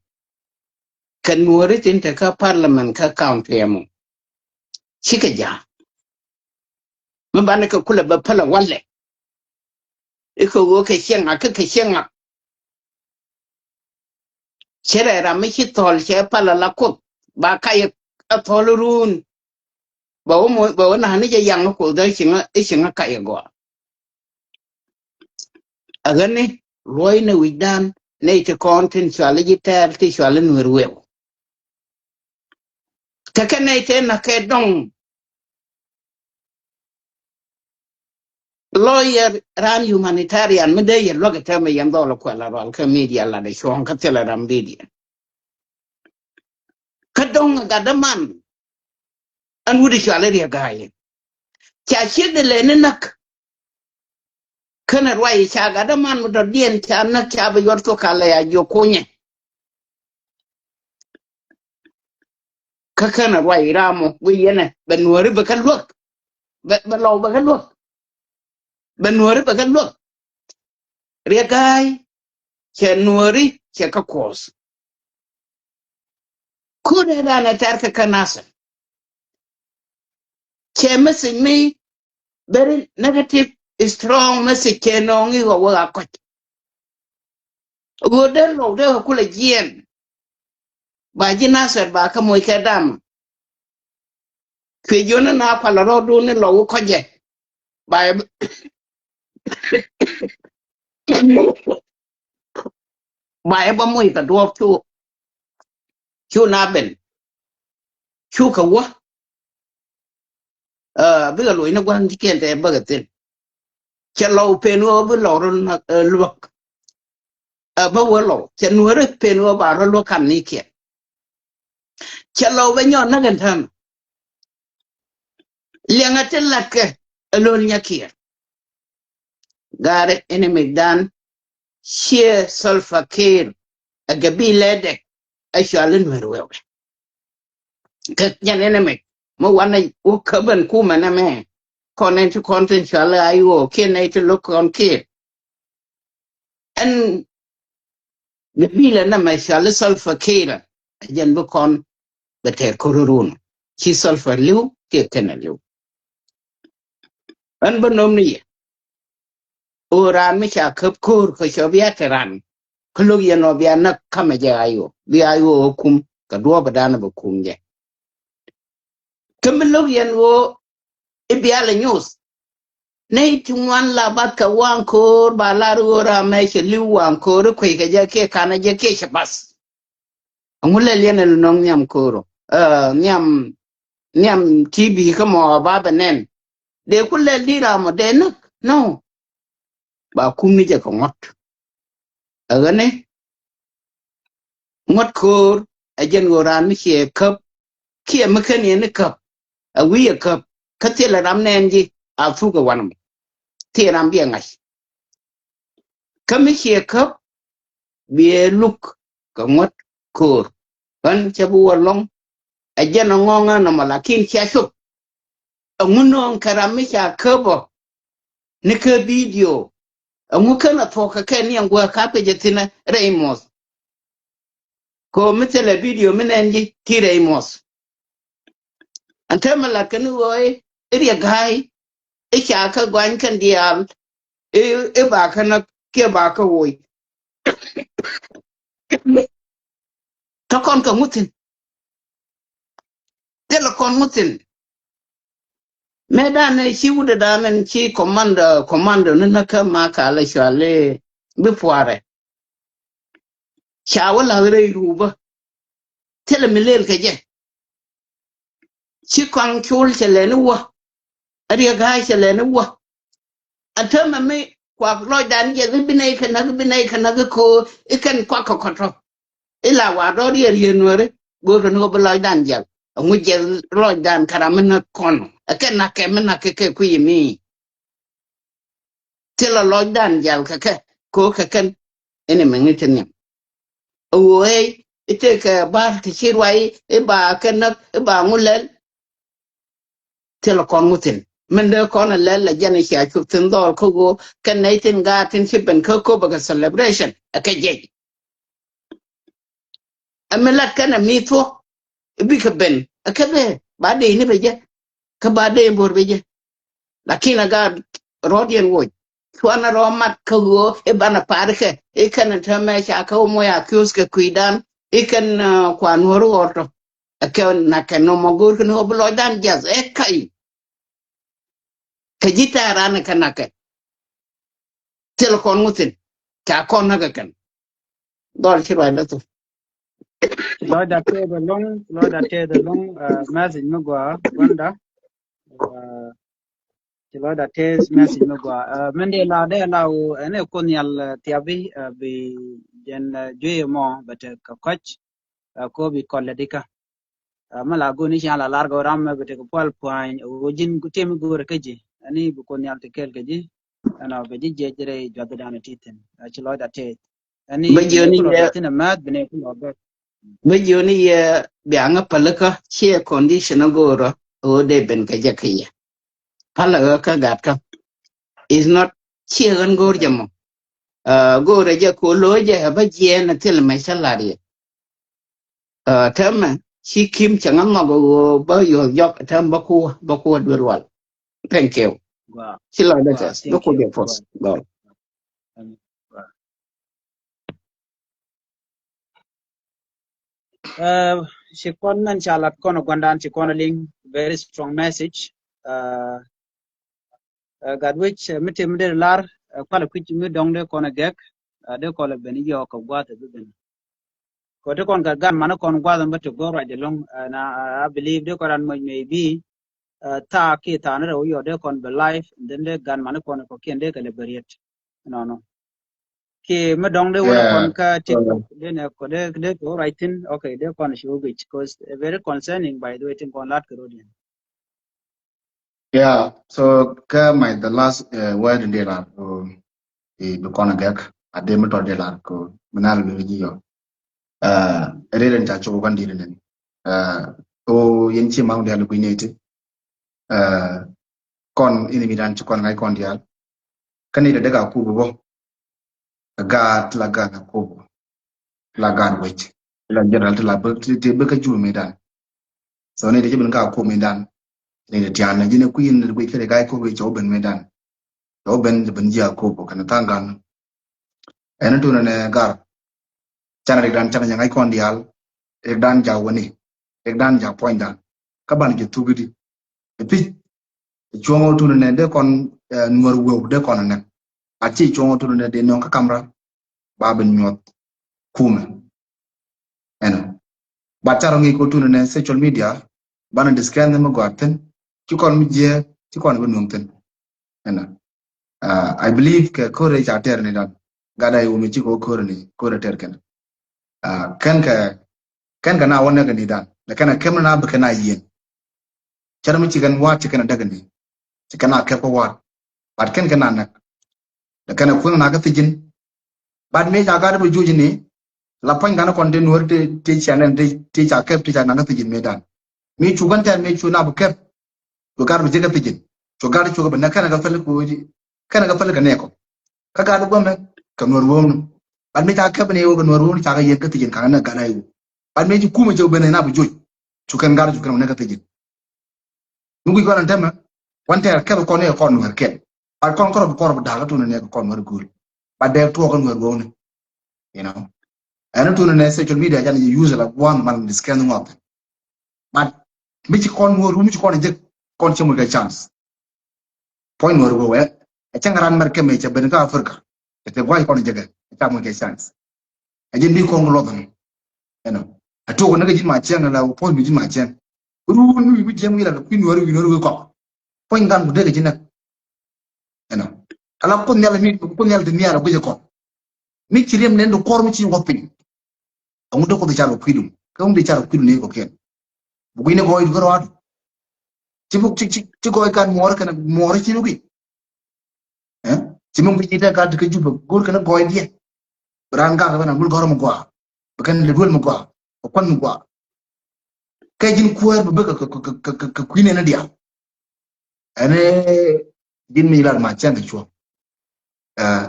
kɛ nuɔ̱ɔ̱ri thin te kä parliament kä county ɛmɔ. Cikɛ ja̱a̱ŋ mi banɛ kɛ kulɛ bɛ pälɛ walɛ. Ikɛ ɣöö kɛ cieŋ ŋak kä kɛ cieŋ ŋak. Cɛ rɛɛ ram mi ci thɔl cɛ pal ala kuoth ba kayɛ a thɔl run. Bɛ wä mo bɛ wä na̱a̱n ni jɛ yaŋ kuoth dee cieŋ ɛ cieŋ a kayɛ gɔaa. A ɣäni luɔ̱cnɛ wi̱cdan nɛy ti kɔn tin cuali ji̱ tɛɛr ti cuali nuer wëw. Kɛ kɛ nɛy tëë na̱k kɛ dɔ̱ŋ. Lawyer ran humanitarian mi dee yɛ luäk ɛ tɛmɛ yɛn dhɔl ɛ kuɛl a rual kä media lat ɛ cuɔ̱ŋ kä thilɛ ram media. Kä dɔ̱ŋ ɛ gat däman. Ɛn wut i̱ cual i̱ riɛk ga̱a̱c ca ciek dee lɛni näk. Känɛ ruac ca gat däman mi dɔ̱diɛn ca näk ca bi yuɔr thok kalɛ ya jiök kunyɛ. Kä känɛ ruac ram mɔ guic yɛnɛ bɛ nuɔ̱ri bɛ kä luäk. Bɛ bɛ lɔw bɛ kä luäk. Bɛ nuɔ̱ri bɛ kä luäk. Riɛk ga̱a̱c cɛ nuɔ̱ri cɛ kä kuɔth. Kut ɛ dan ɛ tɛr kɛ kä nasɛ. Cɛ message mi Very negative, strong message kɛ nɔŋ i̱ ɣɔw wä a kɔc. Ɣöö dee lɔw dee kɛ kulɛ jiɛn. Ba ji̱ Nasir ba kä moc kɛ dam. Cuɛ jiɔni na kualɛ rɔɔdun ni lɔw kɔcɛ. Ba yɛ ba yɛ bä moc kɛ duɔɔp cu. Cu na ben. Cu kɛ wä. Bikɛ luɔc ni gua̱n ti kiɛn tɛ bäkɛ thin. Cɛ lɔw pen ɣöö bi lɔw rɔ luäk. Ɛ bä wä lɔw cɛ nuɔri pen ɣöö ba rɔ luäk kan ni kiɛn. Cɛ lɔw bɛ nyɔn näk ɛn tän. Liɛŋɛ ti latkɛ ɛ lo̱l nyakiɛn. Gaari ini mikdan ciɛ Salva Kiir ɛ gɛ bi lɛ dɛ ɛ cuali nuɛr wewɛ. Kɛ jɛn ini mik mi wanɛ wä käbän kumɛ nɛ mɛ kɔn ɛn ti kɔn tin cuali a yuɔ kiɛ nɛ ti lo̱k kɔn kiɛ. Ɛn gɛ bi lɛ nɛ mɛ cuali Salva Kiir ɛ jɛn bi kɔn bɛ tɛɛr ko̱r run ci Salva li̱w kiɛ kɛnɛ li̱w. Ɣän bä nöm ni yɛ. Ɣöö raan mi ca käp ko̱o̱r kɛ cɔ bia te ran. Kä lo̱k yɛn ɣöö bia näk kamɛ jɛ a yo̱o̱ bia yo̱o̱ ɣöö kum kɛ duɔ̱ɔ̱p ɛ da̱a̱n ɛ bɛ kum jɛ. Kä mi lo̱k yɛn ɣöö i̱ bia lɛ nyuuth. Nɛy ti ŋuan la bath kɛ waŋ ko̱o̱r ba lar ɣöö ram mɛ cɛ li̱w waŋ ko̱o̱r i̱ kueckɛ jɛ kiɛ kanɛ jɛ kiɛ cɛ bath. Ɛŋu lɛl yɛn ɛ lɛ nɔŋ nhiam ko̱o̱r ɔ nhiam nhiam T V kä mɔ ba bɛ nɛn. Dee ku lɛl di ram ɔ dee näk nɔ. Ba kum ni jɛ kɛ ŋuɔ̱t. Ɛ ɣän ni ŋuɔ̱t ko̱o̱r ɛ jɛn ɣöö raan mi ciɛ käp kiɛ mi ken yɛn ni käp. Ɛ wi̱i̱ ɛ käp kä thilɛ ram nɛn ji̱ a thuk ɛ wanɛ mɔ. Thilɛ ram biɛ ŋa̱c. Kä mi ciɛ käp biɛ luk kɛ ŋuɔ̱t ko̱o̱r. Ɣän cɛ bi wä lɔŋ ɛ jɛn ɛ ŋɔŋ ɛ nɔmɔ lakin cia cop. Ɛŋu nööŋ kɛ ram mi ca käp ɔ ni kä bidio. Ɛŋu ken ɛ thuɔ̱k kɛ kɛ ni ɛŋu ɛ kap kɛ jɛ thi̱n ɛ rɛy muɔth. Kɛ ɣöö mi thilɛ bidio mi nɛn ji̱ ti rɛy muɔth. Ɛn täämɛ lat kɛ ni ɣöö i̱ riɛk ga̱a̱y i̱ ca kä gɔany kɛn diaal i̱ ba kä näk kiɛ ba kä woc. Kä kɔn kɛ ŋuthin. Thilɛ kɔn ŋuthin. Mëë dan ci wut ɛ dan ɛn ci commando commando ni näk kä ma ka lɛ cuali bi puarɛ. Ca wä la̱th rɛy rupä. Thilɛ mi lëël kɛ jɛ. Ci kɔaŋ col cɛ lɛni wä. A riɛk ga̱a̱c cɛ lɛni wä. A täämɛ mi kuak lɔcdan jɛ i̱ bi nɛy kɛ näk i̱ bi nɛy kɛ näk i̱ ko̱o̱r i̱ kɛn kuak kɛ kɔtɔ. I̱ la wa dɔ̱r yɛ riet nuääri go̱o̱r kɛ ni wä bi lɔcdan jial. Ɛŋu jiɛl lɔcdan kɛ ram mi näk kɔn ɛ kɛ nak kɛ mi nak kɛ kɛ kui̱ mi. Thilɛ lɔcdan jial kɛ kɛ ko̱o̱r kɛ kɛn. Ini mɛ ŋi̱t ti nhiam. Ɛ ɣöö ëë i̱ tëëkɛ ba̱r ti ci ruac i̱ ba kɛ näk i̱ ba ŋu lɛl. Thilɛ kɔn ŋu thi̱n min dee kɔn ɛ lɛl ɛ jɛn i̱ cia cup thi̱n dhɔɔl kä ɣöö kɛn nɛy thi̱n gaat thi̱n ci ben kä köpɛ kɛ celebration ɛ kɛ jiɛc. Ɛ mi lat kɛn ɛ mi thuɔ̱k i̱ bikɛ ben ɛ kɛ bee ba dee ni bɛ jɛ. Kä ba dee bo̱r bɛ jɛ. Lakin a gaat rɔɔdiɛn woc cuanɛ rɔ mat kä ɣöö i̱ banɛ pa̱a̱t ikɛ i̱ kɛn ɛ täämɛ ca kä wä moc a kiöth kɛ kui̱dan i̱ kɛn kuan nuɔ̱ɔ̱r ɣɔr tɔ. Ɛ kɛ nakɛ nɔmɔ go̱o̱r kɛ ni ɣöö bi lɔcdan jiath ɛ ka̱y. Kɛ ji̱ tɛ̈ran kɛ nakɛ. Thil kɔn ŋuthin ca kɔn näk kɛ kɛn. Dhɔl ci ruacdä thuk. Ci lɔcda tɛth ɛlɔ̱ŋ, ci lɔcda tɛth ɛlɔ̱ŋ. Message mi gɔaa gua̱nda. Ci lɔcda tɛth message mi gɔaa. Min dee la dee la wu ɛn ɛ Kuoth Nhial thiapi bi jɛn juey mɔ bɛ tek kɛ kɔc. Ko bi kɔl lɛ dikä. Mɛ la go̱o̱r ni ciaŋ la lar gɔw ram mɛ bi tek pual pua̱ny ɣöö ji̱n tim go̱o̱rɛ kä ji̱ ɛn i̱ bi Kuoth Nhial ti kɛɛl kɛ ji̱. Ɛn ɔ bɛ ji̱ jiɛc rɛy juathdan ti thi̱n. Ci lɔcda tɛth. Ɛn i̱ bä jiöni yɛ thi̱n ɛmääth bi ni ku lɔ bɛk. Bä jiöni yɛ bia ŋä pälikä ciɛ condition a go̱o̱rä ɣöö dee ben kɛ jɛ kä yɛ. Pälä ɣä kä gatkä is not ciɛ ɣän go̱o̱r jɛ mɔ. Go̱o̱rä jɛ ko̱ lo̱o̱ jɛ ɛ bä jiɛɛn ɛ thil mɛ cä la̱r yɛ. Täämɛ ci Kim cɛ ŋä nhɔk ɣöö bä yuɔth jɔk tääm bä kuwä bä kuwä duel wal. Thank you. Gua. Ci la dee tɛs. Dee kuc jɛ pɔs. Gua. Gua. Ɛ, ci kɔn mɛn ca lat kɔn guandan ci kɔn liŋ very strong message. Ɛ, ɛ, gat wec, ɛ, mi tim mi dee lar, ɛ, kualɛ kui̱c mi dɔŋ dee kɔn gɛk, ɛ, dee kɔn lɛ ben yɔɔk kɛ guath ɛ bi ben. Kɛ ti kɔn gat gan mani kɔn guath ɛ bä ti go̱r ruac ɛlɔŋ, ɛ, na, I believe dee kɔn ran mɔc maybe, ɛ, thaa kiɛ thaa ni rɛw yɔ dee kɔn bɛ live, and then dee gan mani kɔn kɔkiɛn dee kɛ lɛ bɛ riet. Nɔnɔ. Kiɛ mi dɔŋ dee wä kɔn kä TikTok, dee nɛ kɔ dee, dee kɛ wä ruac thin, okay, dee kɔn ci wä guic, 'cause a very concerning, by the way, tin kɔn lat kɛ rodiɛn. Yeah, so kä my, the last, uh, word in dee lar, uh, i bi kɔn gɛk, a dee mi tɔt dee lar kɛ mi nal bi ji̱ yɔ. Ɛ, rɛy den ca cok kɔn di̱t nen. Ɛ, o yɛn ci maŋ dial kui̱ neti. Ɛ, kɔn ini mi dan ci kɔn ŋa̱c kɔn dial. Kä ni dee dee ka kup bɔ. Gaat ti la gaat na kup bɔ. Ti la gaat wec. Ti la general ti la bek ti, ti bek kä jur mi dan. So ni dee ci ben ka kup mi dan. Ni dee tian ni ji̱n kui̱ ni dee kui̱ kɛ dee gaa kup bɔ cɛ wä ben mi dan. Cɛ wä ben, ben ji̱ a kup bɔ kɛn thaŋ gan. Ɛn tunɛ nɛ gar. Canɛ rik dan canɛ nyɛ ŋa̱c kɔn diaal. Rik dan jak wäni. Rik dan jak puɔ̱ny dan. Kä ban jɛ thuk i̱di. Ɛ pi̱c. Ɛ cuɔ̱ŋ wä tunɛ nɛ dee kɔn, ɛ, nuɔr wëw dee kɔn nɛ. A ci cuɔ̱ŋ wä tunɛ nɛ dee nɔŋ kä kamra. Ba ben nyuɔth kumɛ. Ɛnɔ. Ba carɔ ŋi̱i̱c kɔ tunɛ nɛ social media. Banɛ discuss ni mi gɔaa thin. Ci kɔn mi jiɛ, ci kɔn bi nuɔŋ thin. Ɛnɔ. Uh, I believe kɛ kore ca tɛr ni dan. Gat a iwu mi ci kɔ kore ni, kore tɛr kɛn. Uh, kɛn kɛ, kɛn kɛ na wä nɛk ni dan. Lɛ kɛn a kɛm na bi kɛn a yien. Cɛr mi ci kɛn wat ci kɛn a däk ni. Ci kɛn a kɛp kɛ wat. Bat kɛn kɛn a nɛk. Lɛ kɛn a kueŋ na kä thijin. Bat mi ca gat bi juc ni. La puɔ̱ny gan kɔn ti nuɔr ti, ti ca nɛn ti, ti ca kɛp ti ca na kä thijin mi dan. Mi cu kɛn tɛr mi cu na bi kɛp. Cu gat bi jek kä thijin. Cu gat cu kɛ bi nɛ kɛn kɛ päl ku, kɛn kɛ päl kɛ nɛɛkɔ. Kä gat guɔmɛ kɛ nuɔr wewnu. Bat mi ca kɛp ni wä kɛ nuɔr wewnu ca kɛ yɛn kä thijin ka kɛ nɛ gat a iwu. Bat mi ci kumɛ cɛ wä ben na bi juc. Cu kɛn gat cu kɛn wä nɛ kä thijin. Mi guic kɔn ɛn tämɛ. Kuan tɛɛr kɛp kɔn ni kɔn nuɔr kɛp. Bat kɔn kɔrɔ bi kɔrɔ bi da̱a̱k kä tunɛ ni kɔn nuɔr guul. Bat dee tuɔɔk kä nuɔr wewnu. You know. Ɛn tunɛ ni social media jan yɛ use la gua̱a̱n mal discuss ŋɔth. But mi ci kɔn nuɔr, mi ci kɔn jek, kɔn cɛ muc kɛ chance. Puɔ̱ny nuɔr wewɛ. Ɛ cɛ ŋa̱ran mɛr kɛ mɛ cɛ ben kä Africa. Ɛ tɛ gua̱c kɔn jek ɛ cɛ muc kɛ chance. Ɛ jɛ bi kɔn luɔth ni. Ɛnɔ. Ɛ tuɔk ni kɛ ji̱n ma cɛŋ la puɔ̱ny bi ji̱n ma cɛŋ. Ruun mi bi jiɛm wi̱i̱ la kɛ kui̱ nuɔr wi̱i̱ nuɔr wi̱i̱ kɔk. Puɔ̱ny gan ku dee kɛ ji̱n nɛ. Ɛnɔ. Ala kun nhial mi, kun nhial ti nhial a guic kɔk. Mi ci riɛm nɛn di kuɔr mi ci ŋuɔth piny. Ɛŋu dee Kuoth i̱ car kɛ kui̱du. Kä ŋu dee car kɛ kui̱du ni kɔkiɛn. Bi gui̱ni gɔɔydu kä rɔadu. Ci buk ci, ci, ci gɔɔy kan muɔɔr kɛn muɔɔr ci buk i̱. Ɛ? Ci mi gui̱c i̱ tɛ gat kä Jubɛ go̱o̱r kɛn gɔɔydiɛn. Bi raan gat kɛ bɛ na mul gɔ̱rä mi gɔaa. Bi kɛn lɛ duel mi gɔaa. Bi kuan mi gɔaa. Kɛ ji̱n kuäär bi bek kɛ, kɛ, kɛ kui̱ni ni diaal. Ɛn ji̱n mi lar ma cɛŋ kɛ cuɔ.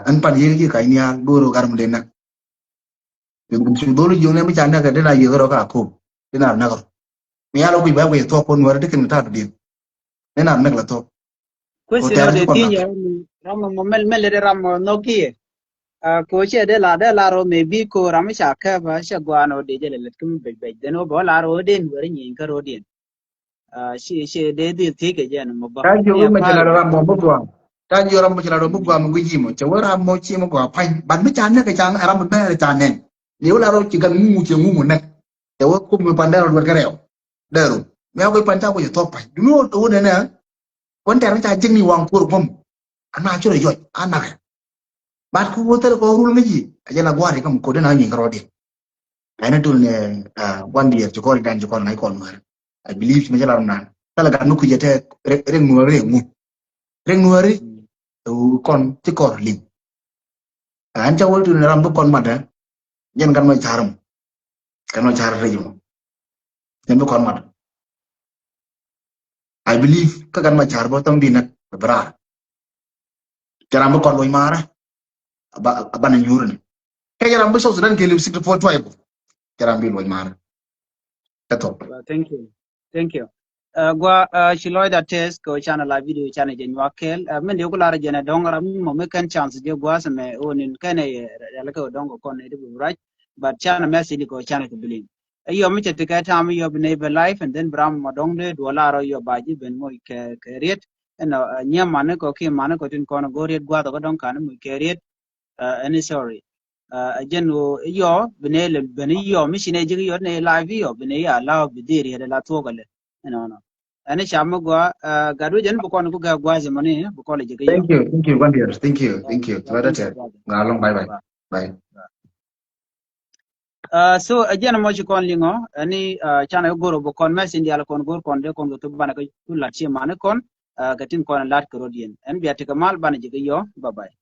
Ɛn pan yek yek kac nhial go̱o̱r gat mi dee näk. Cu dhol jiöknɛ mi ca näk kɛ dee na yek rɔ ka kop dee na näk rɔ. Mi yal wä kui̱ bɛ wee thuɔk kɔn wɛr dee kɛn kɛ ta̱a̱ dee dee na näk la thuɔk. Question dee thiec ram mɔ mɛl mɛl dee ram mɔ nhɔk kiɛ. Ko cɛ dee la dee la rɔ mɛ bi ko ram mi ca kɛp cɛ guan ɔ dee jɛ lɛ lɛt kä mi bec bec dee ni wä bɛ wä la rɔ dee ni wɛr nyieny kä rɔ dee. Ci, ci dee dhil thiec kɛ jɛn mɔ bä. Ta̱a̱ jiök mi ci lat ram mɔ mi gɔaa. Ta̱a̱ jiök ram mɔ ci lat ram mi gɔaa mi guic ji̱ mɔ cɛ wee ram mɔ ci mɔ gɔaa pa̱ny. Bat mi ca nɛk kɛ ca ram mi bɛɛr ca nɛn. Ni wee lat rɔ ci gat ŋuŋ cɛ ŋuŋ nɛk. Cɛ wee kup mi pan dɛr rɔ duet kɛ rɛw. Dɛr rɔ mi a guic pan ca guic cɛ thuɔk pa̱ny duni wee wee nɛnɛ. Kuɔn tɛr mi ca ji̱k ni waŋ kuɔr guɔm. Ana ci rɔ yɔc a nakɛ. Bat ku wä thil kɔ rul ŋäc yi a jɛ la gua̱a̱r ikä mi ko̱dɛ na nyuny kɛ rɔɔdiɛn. Ɛn a tul ni gua̱n diɛɛr ci kɔn idan ci kɔn ŋa̱c kɔn nuäär. I believe ci mi jɛ la run nan thilɛ gat mi kui̱c ɛ tɛ rek nuäär rek ŋu. Rek nuäär ri kɔn ci kɔn liŋ. Ɛn ca wä tul ni ram bi kɔn matdä jɛn gat mɔ ca̱r mɔ. Gat mɔ ca̱r rec mɔ jɛn bi kɔn matdä. I believe kä gat mɔ ca̱r bä thɔŋ di näk bɛ bɛ raar. Cɛ ram bi kɔn luɔc maarä. A ba, a banɛ nyuur ni. Kɛ cɛ ram bi South Sudan kɛ liw sixty four tribe. Cɛ ram bi luɔc maarä. Ɛ thɔk. Thank you. Thank you. Gua ci lɔcda tɛth kɛ canɛ la video canɛ jɛ nyuak kɛɛl. Min diɛ ku lar jɛn ɛ dɔ̱ŋ ram mɔ mi kɛn chance jɛ gua̱a̱th mɛ ɣöö nin kɛn ɛ rial kɛ dɔ̱ŋ kɛ kɔn ɛ di bi rac. But canɛ message kɛ canɛ kɛ bilin. Ɛ yɔ mi cɛ ti kɛ tam yɔ bi nɛ bɛ live and then bi ram mɔ dɔ̱ŋ dee duɔ lar ɔ yɔ ba ji̱ ben moc kɛ kɛ riet. Ɛnɔ nyiɛ mani kɔ ki mani kɔ tin kɔn go̱r riet gua̱a̱th kɛ dɔ̱ŋ kan moc kɛ riet. Ɛni sorry. Ɛ jɛn ɣöö yɔ bi nɛ lɛ ben yɔ mi ci nɛ ji̱ yɔ nɛ live yɔ bi nɛ ya law bi dhir yɛ la thuɔk ɛlɛ. Ɛnɔ nɔ ɛni ca mi gua gat wec ɛni bi kɔn ku gɛ gua̱a̱th mɔni bi kɔn lɛ ji̱ kɛ yɔ. Thank you, thank you, Bandier. Thank you, thank you. Ŋa lɔŋ, bye bye. Bye. So ɛ jɛn mɔ ci kɔn liŋɔ ɛni canɛ go̱r ɔ bi kɔn message dial kɔn go̱r kɔn dee kɔn kɛ thop banɛ kɛ ku lat ci mani kɔn kɛ tin kɔn lat kɛ rot yɛn ɛn bia tekɛ mal banɛ ji̱ kɛ yɔ. Bye bye.